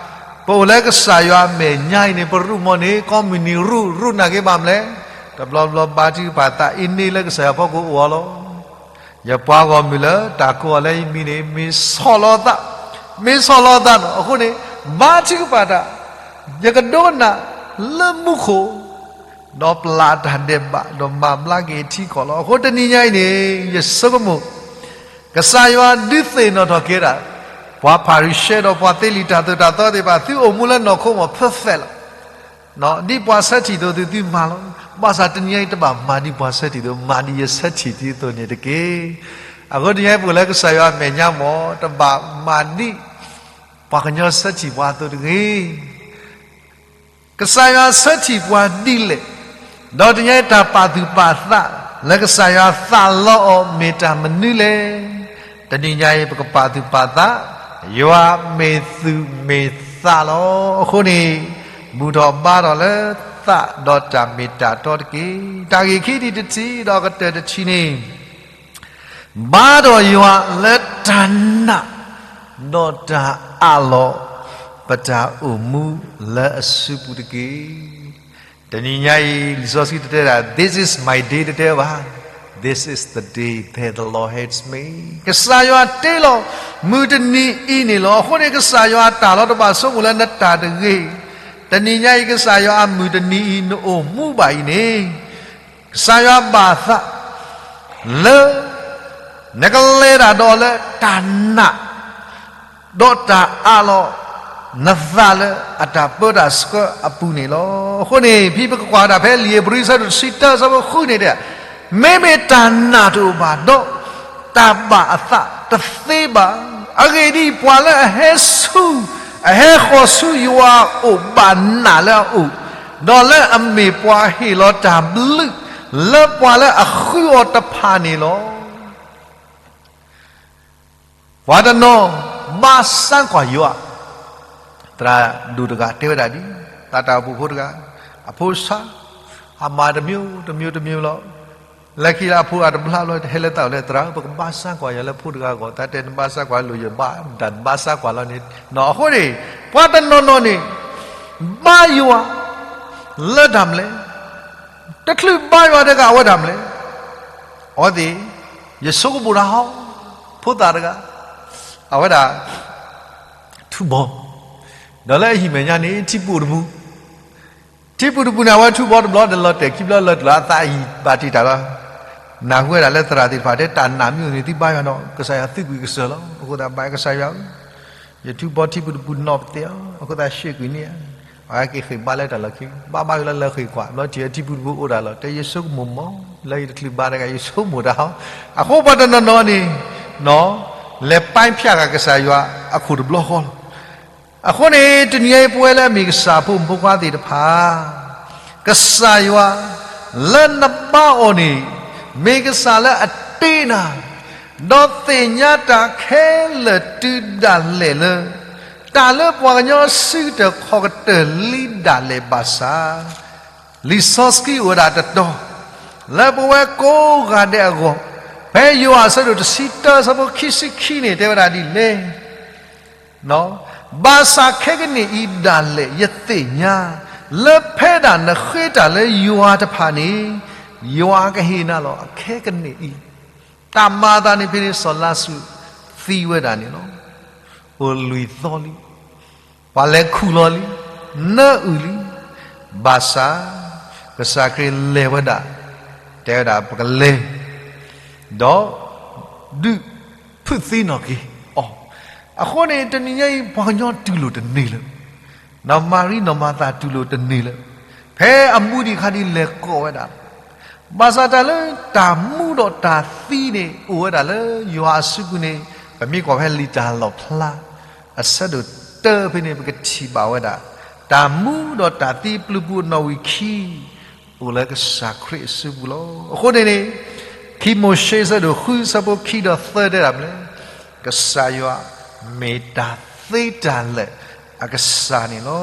ပအိၣ်လၢကစၢ်ယွၤအမဲာ်ညါအံၤန့ၣ် ပရူၢ်မီၢ်န့ၣ် ကိးမုၢ်နံၤရူၢ် ရူၢ်နာ်က့ဘၣ်မလဲၣ်. တဘျီဘျီဘါထုကဖၣ်သးအ့န့လၢကစၢ်ယွၤဖီခိၣ်အိၣ်အီၤလီၤ. ယပှၤဂီၢ်မုၢ်လၢတၢ်ကိးအီၤလၢယမံၤန့ၣ် မ့ၢ်ဆီၣ်လီၤသး, မ့ၢ်ဆီၣ်လီၤသးနီၤ. အဃိန့ၣ် ဘါထုကဖၣ်တၢ်, ယကဒိကနၣ်လၢမူခိၣ် ဒီးပျၢ်တၢ်ဒဲးဘး ဒီးမၤဘျါက့ၤထံကီၢ်လီၤ. အဃိတနံၤညါအံၤန့ၣ် ယဆိကမိၣ် ကစၢ်ယွၤဒုးသ့ၣ်နီၣ်ထီၣ်က့ၤဒၣ် ပှၤဖၤရံၤၡဲဒီးပှၤသ့လံာ်တၢ်သိၣ်တၢ်သီသ့ၣ်တဖၣ် သုအိၣ်မူလၢနီၢ်ခိမီၢ် perfect လီၤ. ဒ်ပှၤဆၢထံၣ်အသိးသုသုမၤလီၤ. ဘၣ်ဆၣ်တနံၤညါအံၤတဘၣ်မၤဒ်ပှၤဆၢထံၣ်အသိး, မၤဒ်ယဆၢထံၣ်သုအသိးန့ၣ်တက့ၢ်. အဃိတနံၤညါအံၤပအိၣ်လၢကစၢ်ယွၤအမဲာ်ညါမီၢ် တဘၣ်မၤဒ် ပှၤကညီဆၢထံၣ်ပှၤအသိးတဂ့ၤ. ကစၢ်ယွၤဆၢထံၣ်ပှၤဒ်လဲၣ်, ဒီးတနံၤညါအံၤတၢ်ပာ်သူၣ်ပာ်သး လၢကစၢ်ယွၤသးလီအီၤမ့ၢ်တၢ်မနုၤလဲၣ်. တနံၤညါအံၤပကပာ်သူၣ်ပာ်သး ယွၤမ့ၢ်သူၣ်မ့ၢ်သးလီၤ. အဃိန့ၣ် ဘူၣ်ထီၣ်ဘါထီၣ်လၢသးဒီးတၢ်မ့ၢ်တၢ်တီတက့ၢ်. တၢ်ဂ့ၢ်ခံထံၣ်တထံၣ်ဒီးကတၢၢ်တထံၣ်န့ၣ် ဘါထီၣ်ယွၤလၢတၢ်နာ် ဒီးတၢ်အးလီၤ ပတၢ်အိၣ်မူလၢအစုပူၤတက့ၢ်. တနံၤညါအံၤ လံာ်စီဆှံတတဲဒၣ် This is my day တတဲဘၣ်, This is the day that the Lord has made. ကစၢ်ယွၤတ့လီၤ မုၢ်တနံၤအံၤန့ၣ်လီၤ. အဃိန့ၣ် ကစၢ်ယွၤအတၢ်လီၤတဘၣ်ဆိကမိၣ်လၢနတၢ်တဂ့ၤ. တနံၤညါအံၤ ကစၢ်ယွၤအမုၢ်တနံၤအံၤ နအိၣ်မူဘၣ်အံၤန့ၣ် ကစၢ်ယွၤဘၣ်သး လၢ နကလဲၤတၢ်ဒီးလၢတၢ်နာ် ဒီးတၢ်အးလီၤ နသးလၢအတၢ်ပၢတၢ်ဆှၢအပူၤန့ၣ်လီၤ. အဃိန့ၣ် ဖဲပကကွၢ်ဒၣ်ဖဲလံာ်ဧ့ၤဘြံၤဆၢဒိၣ်တဆံတၢ ဆၢဖိဃုန့ၣ်တဲ မ့မ့ၢ်တၢ်နာ်တအိၣ်ဘၣ်ဒီး တၢ်ဘၣ်အသးတသ့ဘၣ်. အဂ့ၢ်ဒ်အံၤ, ပှၤလၢအဟဲဆူ အဟဲဃီၤဆူယွၤအအိၣ်ဘၣ်နာ်လၢအအိၣ်, ဒီးလၢအမ့ၢ်ပှၤဟ့ၣ်လီၤတၢ်ဘျုး လၢပှၤလၢအဃုအီၤတဖၣ်န့ၣ်လီၤ. ပှၤတနီၤ ဘါစၢကွၢ်ယွၤ, သရၣ်ဒိၣ်တဂၤတဲဝဲဒၣ်ဒ်, သးတၢ်အိၣ်ဖှိၣ်ဖိတဂၤ, အဖိဆါ, အမၤတမံၤတမံၤတမံၤလီၤ. လၢခံလၢအဖိအတဘျါဘျီ ဟဲလၢသးအိၣ်လၢ သရၣ်ဧၢ ပကဘါစၢကွၢ်ယွၤလၢဖိတဂၤအဂီၢ်, တၢ်တဲနဘါစၢကွၢ်လိာ်ယဘၣ်, တၢ်နဘါစၢကွၢ်လီၤန့ၣ်. အဃိန့ၣ် ပှၤတနီၤနီၤန့ၣ် ဘါယွၤ လၢတၢ်မနုၤလဲၣ်, တချုးဘါယွၤတဂၤအဝဲဒၣ်မနုၤလဲၣ်, အဝဲသ့ၣ် ယဆိကမိၣ်တၢ်ဟီ, ဖိသၣ်တဂၤ အဝဲဒၣ် ထူဘီ, ဒီးလၢအဟံၣ်မဲာ်ညါန့ၣ် ထံပူၤတပူၤ, ထံပူၤတပူၤန့ၣ် အဝဲထူဘီတဘျီ ဒီးလီၤတဲာ်ခံဘျီလၢာ်တလီၤ အသးအဟံၣ်ဘၣ်တံာ်တာ်လီၤ. နၢ်ဟူဝဲဒၣ်လၢသရၣ်သ့ၣ်တဖၣ်တဲ တၢ်နာ်မ့ၢ်အိၣ်န့ၣ် သုဘါယွၤဒီး ကစၢ်ယွၤသုးကွံာ်ကစၢၢ်လီၤ. အဃိသတးဘၣ်ကစၢ်ယွၤဧၢ, ယထူဘီထံပူၤတပူၤနီၢ်ပသ့ၣ်ဧၢ, အဃိသတးရှ့ၣ်ကွံာ်န့ၢ်ဧါ, အဝဲက့ၤဃ့ၢ်ဘါလၢတၢ်လီၢ်ခံ, ဘါဘါက့ၤလၢလၢဃ့ၢ်ကွၢ် ဘျီထံၣ်ထံပူၤတပူၤအိၣ်ဒၣ်လီၤ, တဲယဆိကမိၣ်မီၢ် လၢယတချုးဘါတဂၤ ယဆိကမိၣ်တၢ်ဟီ. အဃိပှၤတနီၤနီၤန့ၣ် လဲၤပၢဖျါဂၤကစၢ်ယွၤအခိၣ်တဘျီဃီလီၤ. အဃိန့ၣ် တနံၤအံၤပဝဲလၢအမ့ၢ်ကစၢ်ဖိမုၣ်ဖိခွါသ့ၣ်တဖၣ်, ကစၢ်ယွၤ လၢနဘါအီၤန့ၣ် မ့ၢ်ကစၢ်လၢအတ့နၤ, ဒီးသ့ၣ်ညါတၢ်ခဲလၢာ်တုၤဒၣ်လဲာ်လၢ တၢ်လၢပှၤကညီစုကတၢၢ်ခီၣ်ကတၢၢ်လံဒၣ်လဲာ်ဘၣ်ဆၣ်, လံာ်စီဆှံအိၣ်ဝဲဒၣ်တတီၤ လၢပဝဲကိးဂၤဒဲးအဂီၢ်, ဖဲယိၤဟၣ်အဆၢဒိၣ်တဆံတၢ အဆၢဖိခံဆံခံန့ၣ် တဲဝဲဒၣ်ဒ်လဲၣ် ဘၣ်ဆၣ်ခဲကနံၣ်အံၤဒၣ်လဲာ် ယသ့ၣ်ညါ လၢဖဲဒၣ်နဃ့တၢ်လၢယွၤတဖၣ်န့ၣ်, ယွၤကဟ့ၣ်နၤလီၤအခဲကနံၣ်အံၤ. တၢ်မၤအသးန့ၣ်ဖဲန့ၣ် စီၤလါစရူးသံဝဲဒၣ်န့ၣ်လီၤ. အိၣ်လွံၢ်သီလံ. ပှၤလဲၤခူၣ်လီၤလံ, နၢအုၣ်လံ, ဘၣ်ဆၣ် ကစၢ်ခရံာ်လဲၤဝဲဒၣ်, တဲဝဲဒၣ်ပကလဲၤ, ဒီး ဒုးဖုးသံနီၣ်က့ၤအီၤ. အဃိန့ၣ် တနံၤညါအံၤ ပှၤကညီတူၢ်လိာ်တန့ၢ်လၢၤ, နီၢ်မၤရံနီၢ်မၤသၤတူၢ်လိာ်တန့ၢ်လၢၤ, ဖဲအမူဒံးခါဒ်လဲၤကိးဝဲဒၣ် ဘၣ်ဆၣ်တၢ်လၢတၢ်မူဒီးတၢ်သံန့ၣ် အိၣ်ဝဲဒၣ်လၢယွၤအစုပူၤန့ၣ် ပမ့ၢ်ကွၢ်ဖဲလံာ်တၢ်လီၣ်ဖျါ အဆၢဒိၣ်တၢဖဲန့ၣ် ပကထံၣ်ဘၣ်ဝဲဒၣ် တၢ်မူဒီးတၢ်သံပျုၤပူၤအနီၣ်ဝံာ်ခံ အိၣ်လၢကစၢ်ခရံာ်အစုပူၤလီၤ. အဃိန့ၣ်န့ၣ် ခံမိၤၡ့အဆၢဒိၣ်ဃု အဆၢဖိခံဒီးသၢတဲဒၣ်မနုၤလဲၣ်, ကစၢ်ယွၤမ့ၢ်တၢ်သ့တၢ်လၢာ်အကစၢ်န့ၣ်လီၤ.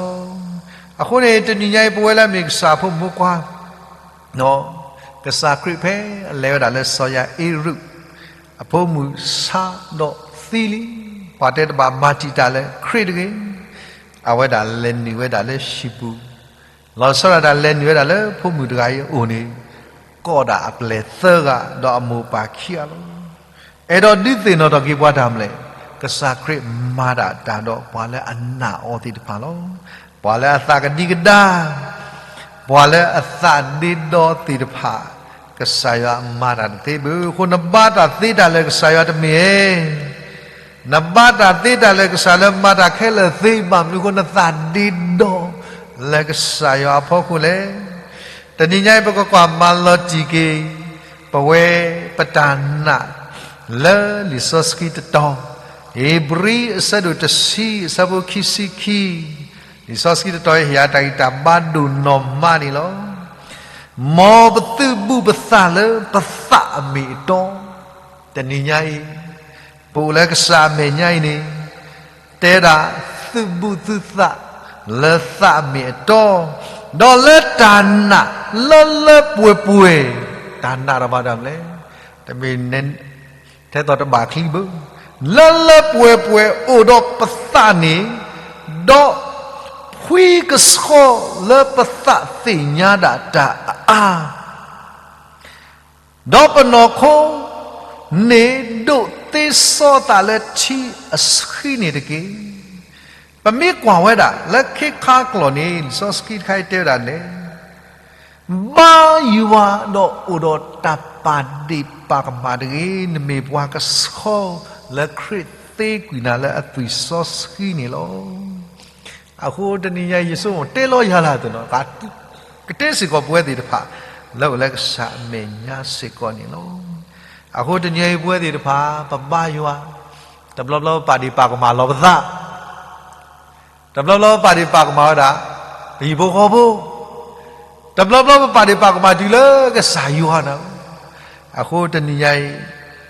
အဃိန့ၣ် တနံၤညါအံၤ ပဝဲလၢအမ့ၢ်ကစၢ်အဖိမုၣ်ဖိခွါ ကစၢ်ခရံာ်ဖဲအလဲၤဝဲဒၣ်လၢစီၤယၤအ့ရူး အဖိမုၣ်ဆါဒီးသံလံ, ပှၤတဲတဘၣ်မၤတံာ်တာ်လၢခရံာ်တဂ့ၤ, အဝဲဒၣ်လဲၤနုာ်ဝဲဒၣ်လၢဟံၣ်ပူၤ, လီၤဆီဒၣ်တၢ်လဲၤနုာ်ဝဲဒၣ်လၢဖိမုၣ်တဂၤအံၤအအိၣ်န့ၣ်, ကိးဒၣ်အပျဲၢ်သၢဂၤ ဒီးအမိၢ်ပၢ်ခံဂၤလီၤ. အဲၣ်ဒိးဒုးသ့ၣ်နီၣ်ထီၣ်က့ၤပှၤတၢ်မနုၤလဲၣ်, ကစၢ်ခရံာ်မၤဒၣ်တၢ်ဒီးပှၤလၢအနာ်အီၤသ့ၣ်တဖၣ်လီၤ. ပှၤလၢအသးကဒံကဒါ, ပှၤလၢအသးဒ့ဒီသ့ၣ်တဖၣ်, ကစၢ်ယွၤမၤတၢ်တသ့ဘၣ်. အဃိနဘါတၢ်သ့တၢ်လၢကစၢ်ယွၤတမ့ၢ်ဧါ, နဘါတၢ်သ့တၢ်လၢကစၢ်လၢမၤတၢ်ခဲလၢာ်သ့ဘၣ်မနုၤအဃိ နသးဒ့ဒီလၢကစၢ်ယွၤအဖီခိၣ်လဲၣ်. တနံၤညါအံၤ ပကကွၢ်မၤလီၤတံၢ်က့ၤ ပဝဲပတၢ်နာ် လၢလံာ်စီဆှံတတီၤ, ဧ့ၤဘြံၤအဆၢဒိၣ်တဆံ အဆၢဖိခံဆံခံ, လံာ်စီဆှံတတီၤအံၤ ဟ့ၣ်ယၤတၢ်ဂံၢ်တၢ်ဘါဒိၣ်နီၢ်မးန့ၣ်လီၤ. မ်ပသုးဘူးပသးလၢပသးအမ့ၢ်အတီ, တနံၤညါအံၤ ပအိၣ်လၢကစၢ်အမဲာ်ညါအံၤန့ၣ် တဲဒၣ် သုးဘူးသုသးလၢသးအမ့ၢ်အတီ, ဒီးလၢတၢ်နာ်လၢလၢပှဲၤပှဲၤ, တၢ်နာ်တၢ်မၤတၢ်မနုၤလဲၣ်, တမ့ၢ် ထဲသိးတဘၣ်ချံဘၣ်, လၢလၢပှဲၤပှဲၤအိၣ်ဒီးပသးန့ၣ်, ဒီးဖှံကဆှီလၢပသးသ့ၣ်ညါဒၣ်တၢ်အါ ဒီးပနီၢ်ခိန့ၣ်ဒိးသ့စီသးလၢထံအဆှံန့ၣ်တက့ၢ်. ပမ့ၢ်ကွၢ်ဝဲဒၣ်လၢခ့ခါကျိာ်န့ၣ် လံာ်စီဆှံတခါအံၤတဲဝဲဒၣ်လဲၣ်, ဘါယွၤဒီးအိၣ်ဒီးတၢ်ပာ်ဒ့ၣ်ပာ်ကမၣ်တဂ့ၤ, နမ့ၢ်ပှၤကဆှီလၢခရံာ်သ့ကွံာ်နၤလၢအသွံၣ်စီဆှံန့ၣ်လီၤ. အဃိတနံၤညါအံၤ ယဆိကမိၣ်တဲလီၤယၤလၢ်သနီၤ, ကတဲစ့ၢ်ကီးပဝဲသ့ၣ်တဖၣ် လၢအိၣ်လၢကစၢ်အမဲာ်ညါစ့ၢ်ကီးန့ၣ်လီၤ. အဃိတနံၤညါအံၤ ပဝဲသ့ၣ်တဖၣ် ပဘါယွၤ, တဘျီဘျီပပာ်ဒ့ၣ်ပာ်ကမၣ်လီၤပသး, တဘျီဘျီပပာ်ဒ့ၣ်ပာ်ကမၣ်ဝဲဒၣ် ပဟံၣ်ဖိဃီဖိ, တဘျီဘျီပပာ်ဒ့ၣ်ပာ်ကမၣ်တုၤလၢကစၢ်ယွၤန့ၣ်လီၤ. အဃိတနံၤညါ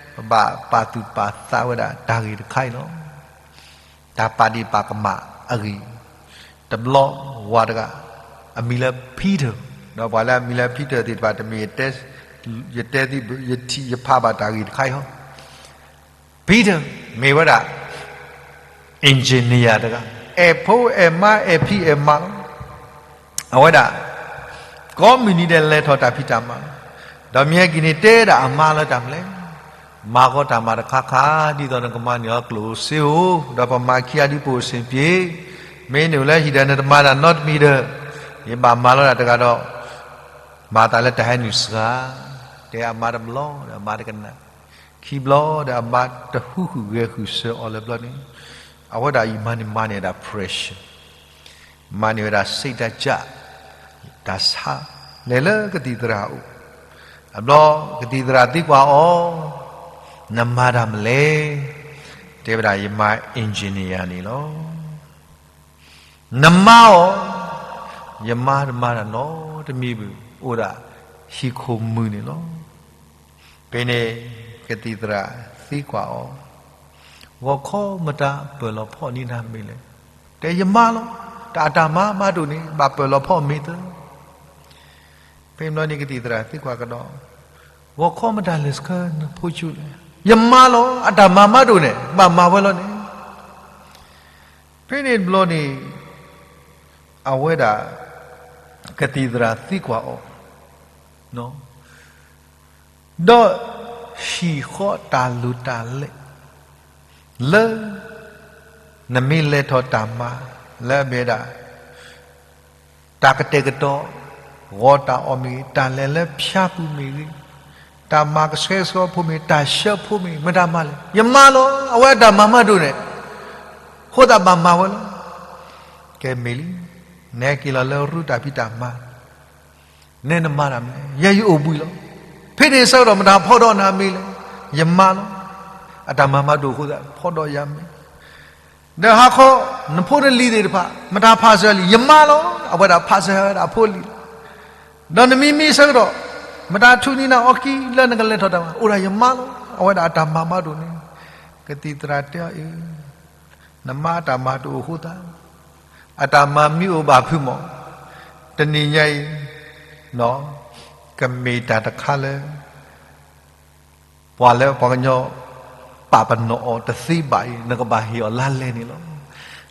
အံၤ ပဘၣ်ပာ်သူၣ်ပာ်သးဝဲဒၣ်တၢ်ဂ့ၢ်တခါအံၤလီၤ. တၢ်ပာ်ဒ့ၣ်ပာ်ကမၣ်အဂ့ၢ်, တဘျီဝၤတဂၤ အမံၤလၢ Peter, ဒီးပှၤလၢအမံၤလၢ Peter သ့ၣ်တဖၣ် တမ့ၢ်ယတဲသ့ၣ်, ယထံၣ်ယဖးဘၣ်တၢ်ဂ့ၢ်တခါအံၤဟီ Peter မ့ၢ်ဝဲဒၣ် engineer တဂၤ, အဲၣ်ဖိအဲၣ်မါအဲၣ်ဖံအဲၣ်မၤလီၤ. အဝဲဒၣ် ကိးမုၢ်နံၤဒဲးလဲၤထီၣ်တၢ်ဖံးတၢ်မၤ, ဒီးမ့ၢ်ဟဲက့ၤန့ၣ် တဲဒၣ်အမါလၢတၢ်မနုၤလဲၣ်, မၤဃီတၢ်မၤတခါခါ ဒ်သိးနကမၤန့ၢ်အီၤကျိၣ်စ့ဧိၤ, ဒီးပမၤခံဂၤဒ်ပအိၣ်ဆ့ၣ်ပျ့ၤ, မ့ၢ်နုာ်လၢဟံၣ်ဒီးနတမၤတၢ်နီတမံၤဒီး, ယဘၣ်မၤလီၤတၢ်တဂၤဒီး မၤသးလၢတၢ်ဟဲနုာ်စှၤ, တဲအမါတဘျီဒီးအမါတကနၣ်, ခံဘျီဒီးအမါတဟူးဃုာ်ဂဲၤဃုာ်ဆၢအီၤလၢဘျီန့ၣ်, အဝဲဒၣ်ယမါန့ၣ်မၤန့ၢ်ဒၣ် pressure, မၤန့ၢ်ဝဲဒၣ် စိတ်ဓာတ်ကြ, တၢ်ဆါ, လဲၤလၢကသံၣ်သရၣ်အအိၣ်, အဘျီကသံၣ်သရၣ်သံကွၢ်အီၤ, နမၤတၢ်မနုၤလဲၣ်, တဲဝဲဒၣ်ယမါ engineer န့ၣ်လီၤ. နမါအီၤ, ယမါတမၤတၢ်နီတမံၤဘၣ်, အိၣ်ဒၣ်ဟံၣ်ခိၣ်မုၢ်န့ၣ်လီၤ. ဖဲန့ၣ် ကသံၣ်သရၣ်သံကွၢ်အီၤ, ဂီၤခီမတၤပၢၢ်လီၤဖီၣ်န့ၢ်နၤမ့ၢ်လဲၣ်, တဲယမါလီၤ, တၢ်အတၢ်မၤမးဒိၣ်န့ၣ် ဘၣ်ပၢၢ်လီၤဖီၣ်မ့ၢ်သၢ. ဖဲန့ၣ်ဘျီန့ၣ် ကသံၣ်သရၣ်သံကွၢ်ကဒီး, ဂီၤခီမတၤလဲၤဆှၢနဖိဆူလဲၣ်, ယမါလီၤ, အတၢ်မၤမးဒိၣ်န့ၣ် ဘၣ်မၤဝဲလီၤန့ၣ်. ဖဲန့ၣ်တဘျီန့ၣ် အဝဲဒၣ် ကသံၣ်သရၣ်သံကွၢ်အီၤ, ဒီးဟံၣ်ဃီတၢ်လိၣ်တၢ်လဲၢ် လၢ နမ့ၢ်လဲၤထီၣ်တၢ်မၤ လၢအမ့ၢ်ဝဲဒၣ် တၢ်ကတဲာ်ကတီၤ ဂီၤတၢ်အီၣ်မ့ၢ်ဂ့ၤ, တၢ်လဲၤလၢဖၠါပူၤမ့ၢ်ဂ့ၤ, တၢ်မၤကဆှဲကဆှီဖိမ့ၢ်ဂ့ၤ, တၢ်ဆှၢဖိမ့ၢ်ဂ့ၤ, မတၤမၤလဲၣ်. ယမါလီၤ. အဝဲအတၢ်မၤမးဒိၣ်န့ၣ်, အဃိသတးဘၣ်မၤဝဲလီၤ. ကဲမ့ၢ်လံ, နဟဲက့ၤလီၤလၢရူတၢ်ဖံးတၢ်မၤ နဲနမၤတၢ်မနုၤလဲၣ်, ယဲယအိၣ်ဘှံးလီၤ. ဖဲန့ၣ်ဆၢကတီၢ် မတၤဖီၣ်ဒီးနၤမ့ၢ်လဲၣ်, ယမါလီၤ. အတၢ်မၤမးဒိၣ်အဃိသတး ဖီၣ်ဒီးယၤမ့ၢ်, ဒီးဟါခီ နဖိနလံၤသ့ၣ်တဖၣ် မတၤဖးစၢၤလံ, ယမါလီၤ. အဝဲဒၣ်ဖးစၢၤဝဲဒၣ်အဖိအလံၤလီၤ. ဒီးနမံမ့ၢ်ဆၢကတီၢ် မတၤထူးနံၤနၤအီကံလၢနကလဲၤထီၣ်တၢ်မၤ အိၣ်ဒၣ်ယမါလီၤ. အဝဲဒၣ်အတၢ်မၤမးဒိၣ်န့ၣ်, ကသံၣ်သရၣ်တဲအီၤအံၤ, နမါအတၢ်မၤတအိၣ်အဃိသတး အတၢ်မၤမ့ၢ်အိၣ်ဘၣ်ဖုးမး, တနံၤညါအံၤ ကမ့ၢ်တၢ်တခါလၢ ပှၤလၢပှၤကညီပာ်ပနီၣ်အီၤတသ့ဘၣ်အံၤ နကဘၣ်ဟ့ၣ်အီၤလါလဲန့ၣ်လီၤ.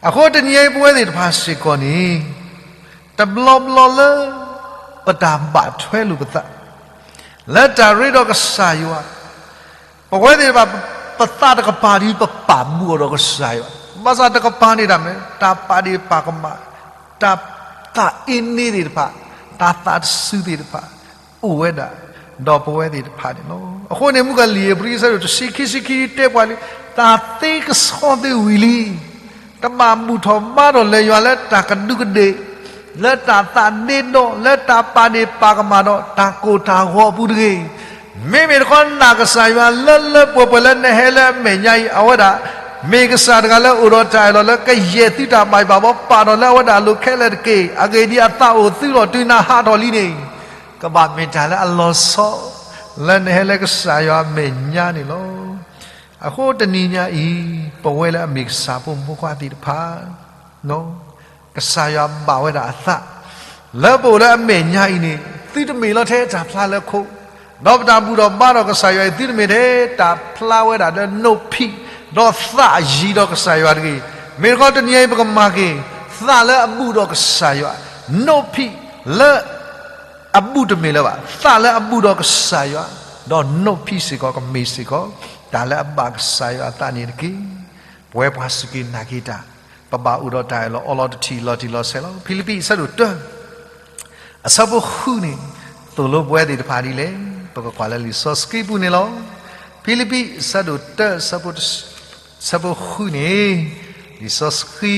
အဃိတနံၤညါအံၤ ပဝဲသ့ၣ်တဖၣ်စ့ၢ်ကီးန့ၣ် တဘျီဘျီလၢ ပတၢ်ဘၣ်ထွဲလိာ်ပသး လၢတၢ်ရ့ဒီးကစၢ်ယွၤ ပဝဲသ့ၣ်တဖၣ် ပသးတကပၤဒ်ပပာ်ဘူးအီၤဒီးကစၢ်ယွၤ, ဘၣ်ဆၣ်တကပၤန့ၣ်ဒၣ်မ့ၢ် တၢ်ပာ်ဒ့ၣ်ပာ်ကမၣ်, တၢ်သးအ့န့သ့ၣ်တဖၣ်, တၢ်သးတစုသ့ၣ်တဖၣ် အိၣ်ဝဲဒၣ် ဒီးပဝဲသ့ၣ်တဖၣ်န့ၣ်လီၤ. အဃိန့ၣ် မုၣ်ကလံၤဧ့ၤဘြံၤ အဆၢဒိၣ်တဆံခံ ဆံခံ တဲပှၤလံ, တၢ်သ့ကဆှီသ့ဝံၤလံ တဘၣ်ဘူၣ်ထီၣ်ဘါထီၣ်လဲၤယွၤလၢတၢ်ကဒူးကဒ့ၣ်, လၢတၢ်သးဒ့ဒီ, လၢတၢ်ပာ်ဒ့ၣ်ပာ်ကမၣ်ဒီးတၢ်ကိၢ်တၢ်ဂီၤအပူၤတဂ့ၤ. မ့မ့ၢ်တခီနာ်ကစၢ်ယွၤလၢလၢပှဲၤပှဲၤလၢနဟဲလၢအမဲာ်ညါအံၤ အဝဲဒၣ် မ့ၢ်ကစၢ်တဂၤလၢအိၣ်ဒီးတၢ်အၢၣ်လီၤလၢကယဲၢ်သုတၢ်ဘၣ်ယိၣ်ဘၣ်ဘီ ပာ်ထီၣ်လၢအဝဲဒၣ်အလိၤခဲလၢာ်တက့ၢ်. အဂ့ၢ်ဒ်အံၤ အသးအိၣ်သုလီၤတုၤနၤဟးထီၣ်လံန့ၣ် ကဘၣ်မ့ၢ်တၢ်လၢအလီၤဆီ လၢနဟဲလၢကစၢ်ယွၤအမဲာ်ညါန့ၣ်လီၤ. အဃိတနံၤညါအံၤ ပဝဲလၢအမ့ၢ်ကစၢ်ဖိမုၣ်ဖိခွါသ့ၣ်တဖၣ် ကစၢ်ယွၤဘၣ်ဝဲဒၣ်အသး လၢပအိၣ်လၢအမဲာ်ညါအံၤန့ၣ် သုတမ့ၢ်လီၤထဲတၢ်ဖျါလၢခိၣ်, ဒီးပတၢ်ဘူၣ်ထီၣ်ဘါထီၣ်ကစၢ်ယွၤအံၤ သုတမ့ၢ်ထဲတၢ်ဖျါဝဲဒၣ်လၢနိၣ်ဖံး ဒီးသးယံၤဒီးကစၢ်ယွၤတဂ့ၤ. မ့ၢ်တခီတနံၤအံၤ ပကမၤက့ၤ သးလၢအဘူးဒီးကစၢ်ယွၤ, နိၣ်ဖံးလၢ အဘူးတမ့ၢ်လၢၤဘၣ်, သးလၢအဘူးဒီးကစၢ်ယွၤ, ဒီးနိၣ်ဖံးစ့ၢ်ကီးကမ့ၢ်စ့ၢ်ကီး တၢ်လၢအဘၣ်ကစၢ်ယွၤအသးန့ၣ်တက့ၢ်. ပဝဲပှၤစူၢ်က့ၤနာ်က့ၤတၢ် ပဘၣ်အိၣ်ဒီးတၢ်အၢၣ်လီၤအီလီၤတထံၣ်လီၤတံၢ်လီၤဆဲးလီၤ. ဖံလံးပံး အဆၢဒိၣ်တၢ အဆၢဖိဃုန့ၣ် သိၣ်လိပဝဲသ့ၣ်တဖၣ်ဒ်လဲၣ်. ပကကွၢ်လၢလံာ်စီဆှံပူၤန့ၣ်လီၤ. ဖံလံးပံး အဆၢဒိၣ်တၢ အဆၢဖိဃုန့ၣ် လံာ်စီဆှံ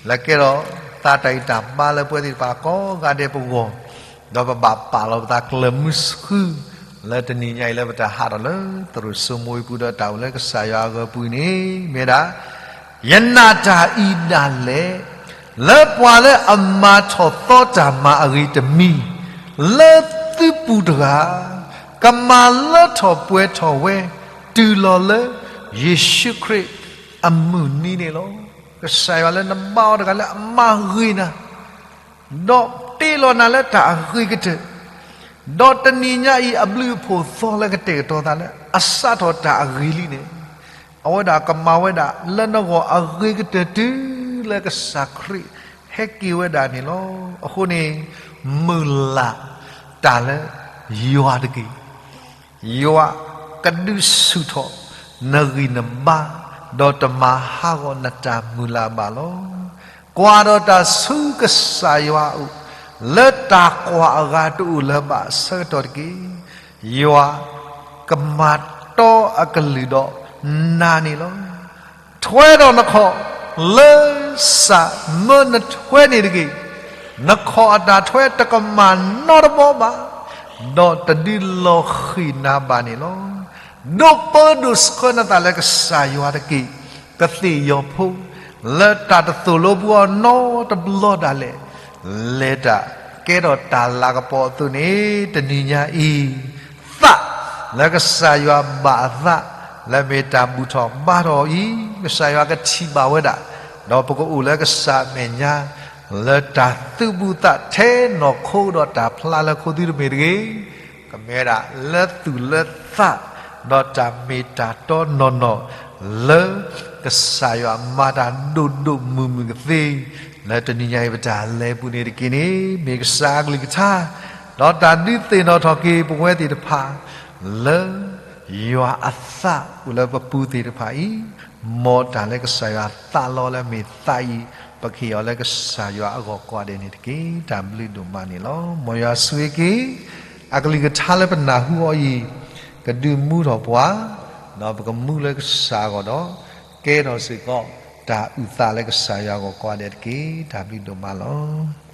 လၢကဲထီၣ်သးတၢ်ဂံၢ်တၢ်ဘါလၢပဝဲသ့ၣ်တဖၣ်ကိးဂၤဒဲးပဂီၢ်, ဒီးပဘၣ်ပာ်လီၤပသးကျၢၤမုဆှု လၢတနံၤညါအံၤလၢပတၢ်ဟးထီၣ်လၢသရိာ်စိမိၤအံၤပူၤဒီးတၢ်အိၣ်လၢကစၢ်ယွၤအဂီၤပူၤန့ၣ် မ့ၢ်ဝဲဒၣ် ယနာ်တၢ်အံၤဒၣ်လဲာ် လၢပှၤလၢအမၤထီၣ်သီတၢ်မၤအဂ့ၤတမံၤ လၢသုပူၤတဂၤ ကမၤလၢထီၣ်ပှဲၤထီၣ်ဝဲ တုၤလီၤလၢယ့ၣ်ၡူးခရံာ်အမုၢ်နံၤန့ၣ်လီၤ. ကစၢ်ယွၤလၢနဘါအီၤတဂၤလၢအမၤဂ့ၤနၤ ဒီးတ့လီၤနၤလၢတၢ်အဂ့ၤကတၢၢ်, ဒီးတနံၤညါအံၤအဘျုးအဖှိၣ်သီလၢကတဲာ်ကတီၤသးလၢအစးထီၣ်တၢ်အဂ့ၤလံန့ၣ်, အဝဲဒၣ်ကမၤဝဲဒၣ်လၢနဂီၢ်အဂ့ၤကတၢၢ်တုၤလၢကစၢ်ခရံာ်ဟဲက့ၤဝဲဒၣ်န့ၣ်လီၤ. အဃိန့ၣ် မုၢ်လၢ်တၢ်လၢယွၤတက့ၢ်. ယွၤကဒုးဆူၣ်ထီၣ်နဂံၢ်နဘါ, ဒီးတမၤဟးဂီၤနတၢ်မုၢ်လၢ်ဘၣ်လီၤ. ကွၢ်ဒီးတၢ်ဆူကစၢ်ယွၤအအိၣ်, လၢတၢ်ကွၢ်အဂၤတအိၣ်လၢၤဘၣ်အဆၢကတီၢ်တက့ၢ်. ယွၤကမၤတီအကလုၢ်ဒီးနၤန့ၣ်လီၤ. ထွဲဒီးနခီၣ်လၢစးမၢနထွဲန့ၣ်တဂ့ၤ. နခီၣ်အတၢ်ထွဲတကမၣ်နီတဘီဘၣ်, ဒီးတဒုးလီၤဃံၤနၤဘၣ်န့ၣ်လီၤ. ဒိးပၢဒိၣ်ဆှၢနသးလၢကစၢ်ယွၤတက့ၢ်. ကသ့ၣ်ယီၤဖိ လၢတၢ်တသိၣ်လိပှၤနီတဘျီဒၣ်လဲာ် လဲၤတၢ်ကဲထီၣ်တၢ်လၤကပီၤအသိးန့ၣ် တနံၤညါအံၤ သးလၢကစၢ်ယွၤဘၣ်အသး လၢမ့ၢ်တၢ်ဘူၣ်ထီၣ်ဘါထီၣ်အံၤ ကစၢ်ယွၤကထံၣ်ဘၣ်ဝဲဒၣ်, ဒီးပကအိၣ်လၢကစၢ်အမဲာ်ညါ လၢတၢ်သူၣ်ဘူးသးထဲနီၢ်ခိဒီးတၢ်ဖျါလၢခိသုတမ့ၢ်တဂ့ၤ ကမ့ၢ်ဝဲဒၣ်လၢသူၣ်လၢသး ဒီးတၢ်မ့ၢ်တၢ်တီနီၢ်နီၢ် လၢကစၢ်ယွၤမၤတၢ်ဒိၣ်ဒိၣ်မုၢ်မုၢ်ကသ့ လၢတနံၤညါအံၤပတၢ်လဲၤပူၤန့ၣ်တက့ၢ်န့ၣ် မ့ၢ်ကစၢ်အကလုၢ်ကထါ ဒီးတၢ်ဒုးသ့ၣ်နီၣ်ထီၣ်က့ၤပဝဲသ့ၣ်တဖၣ် လၢယွၤအသးအိၣ်လၢပပူၤသ့ၣ်တဖၣ်အံၤ, မ်တၢ်လၢကစၢ်ယွၤသးလီလၢမ့ၢ်သးအံၤ ပကဟ့ၣ်အီၤလၢကစၢ်ယွၤအဂီၢ်ကိးဂၤဒဲးန့ၣ်တက့ၢ်. တၢ်ဘျုးဒိၣ်မးန့ၣ်လီၤ. မ်ယွၤဆိၣ်ဂ့ၤက့ၤ အကလုၢ်ကထါလၢပနၢ်ဟူအီၤအံၤ ကဒုးမူထီၣ်ပှၤ, ဒီးပကမူလၢကစၢ်အဂီၢ်ဒီး ကဲထီၣ်စ့ၢ်ကီး တၢ်အုၣ်သးလၢကစၢ်ယွၤအဂီၢ်ကိးဂၤဒဲးတက့ၢ်. တၢ်ဘျုးဒိၣ်မးလီၤ.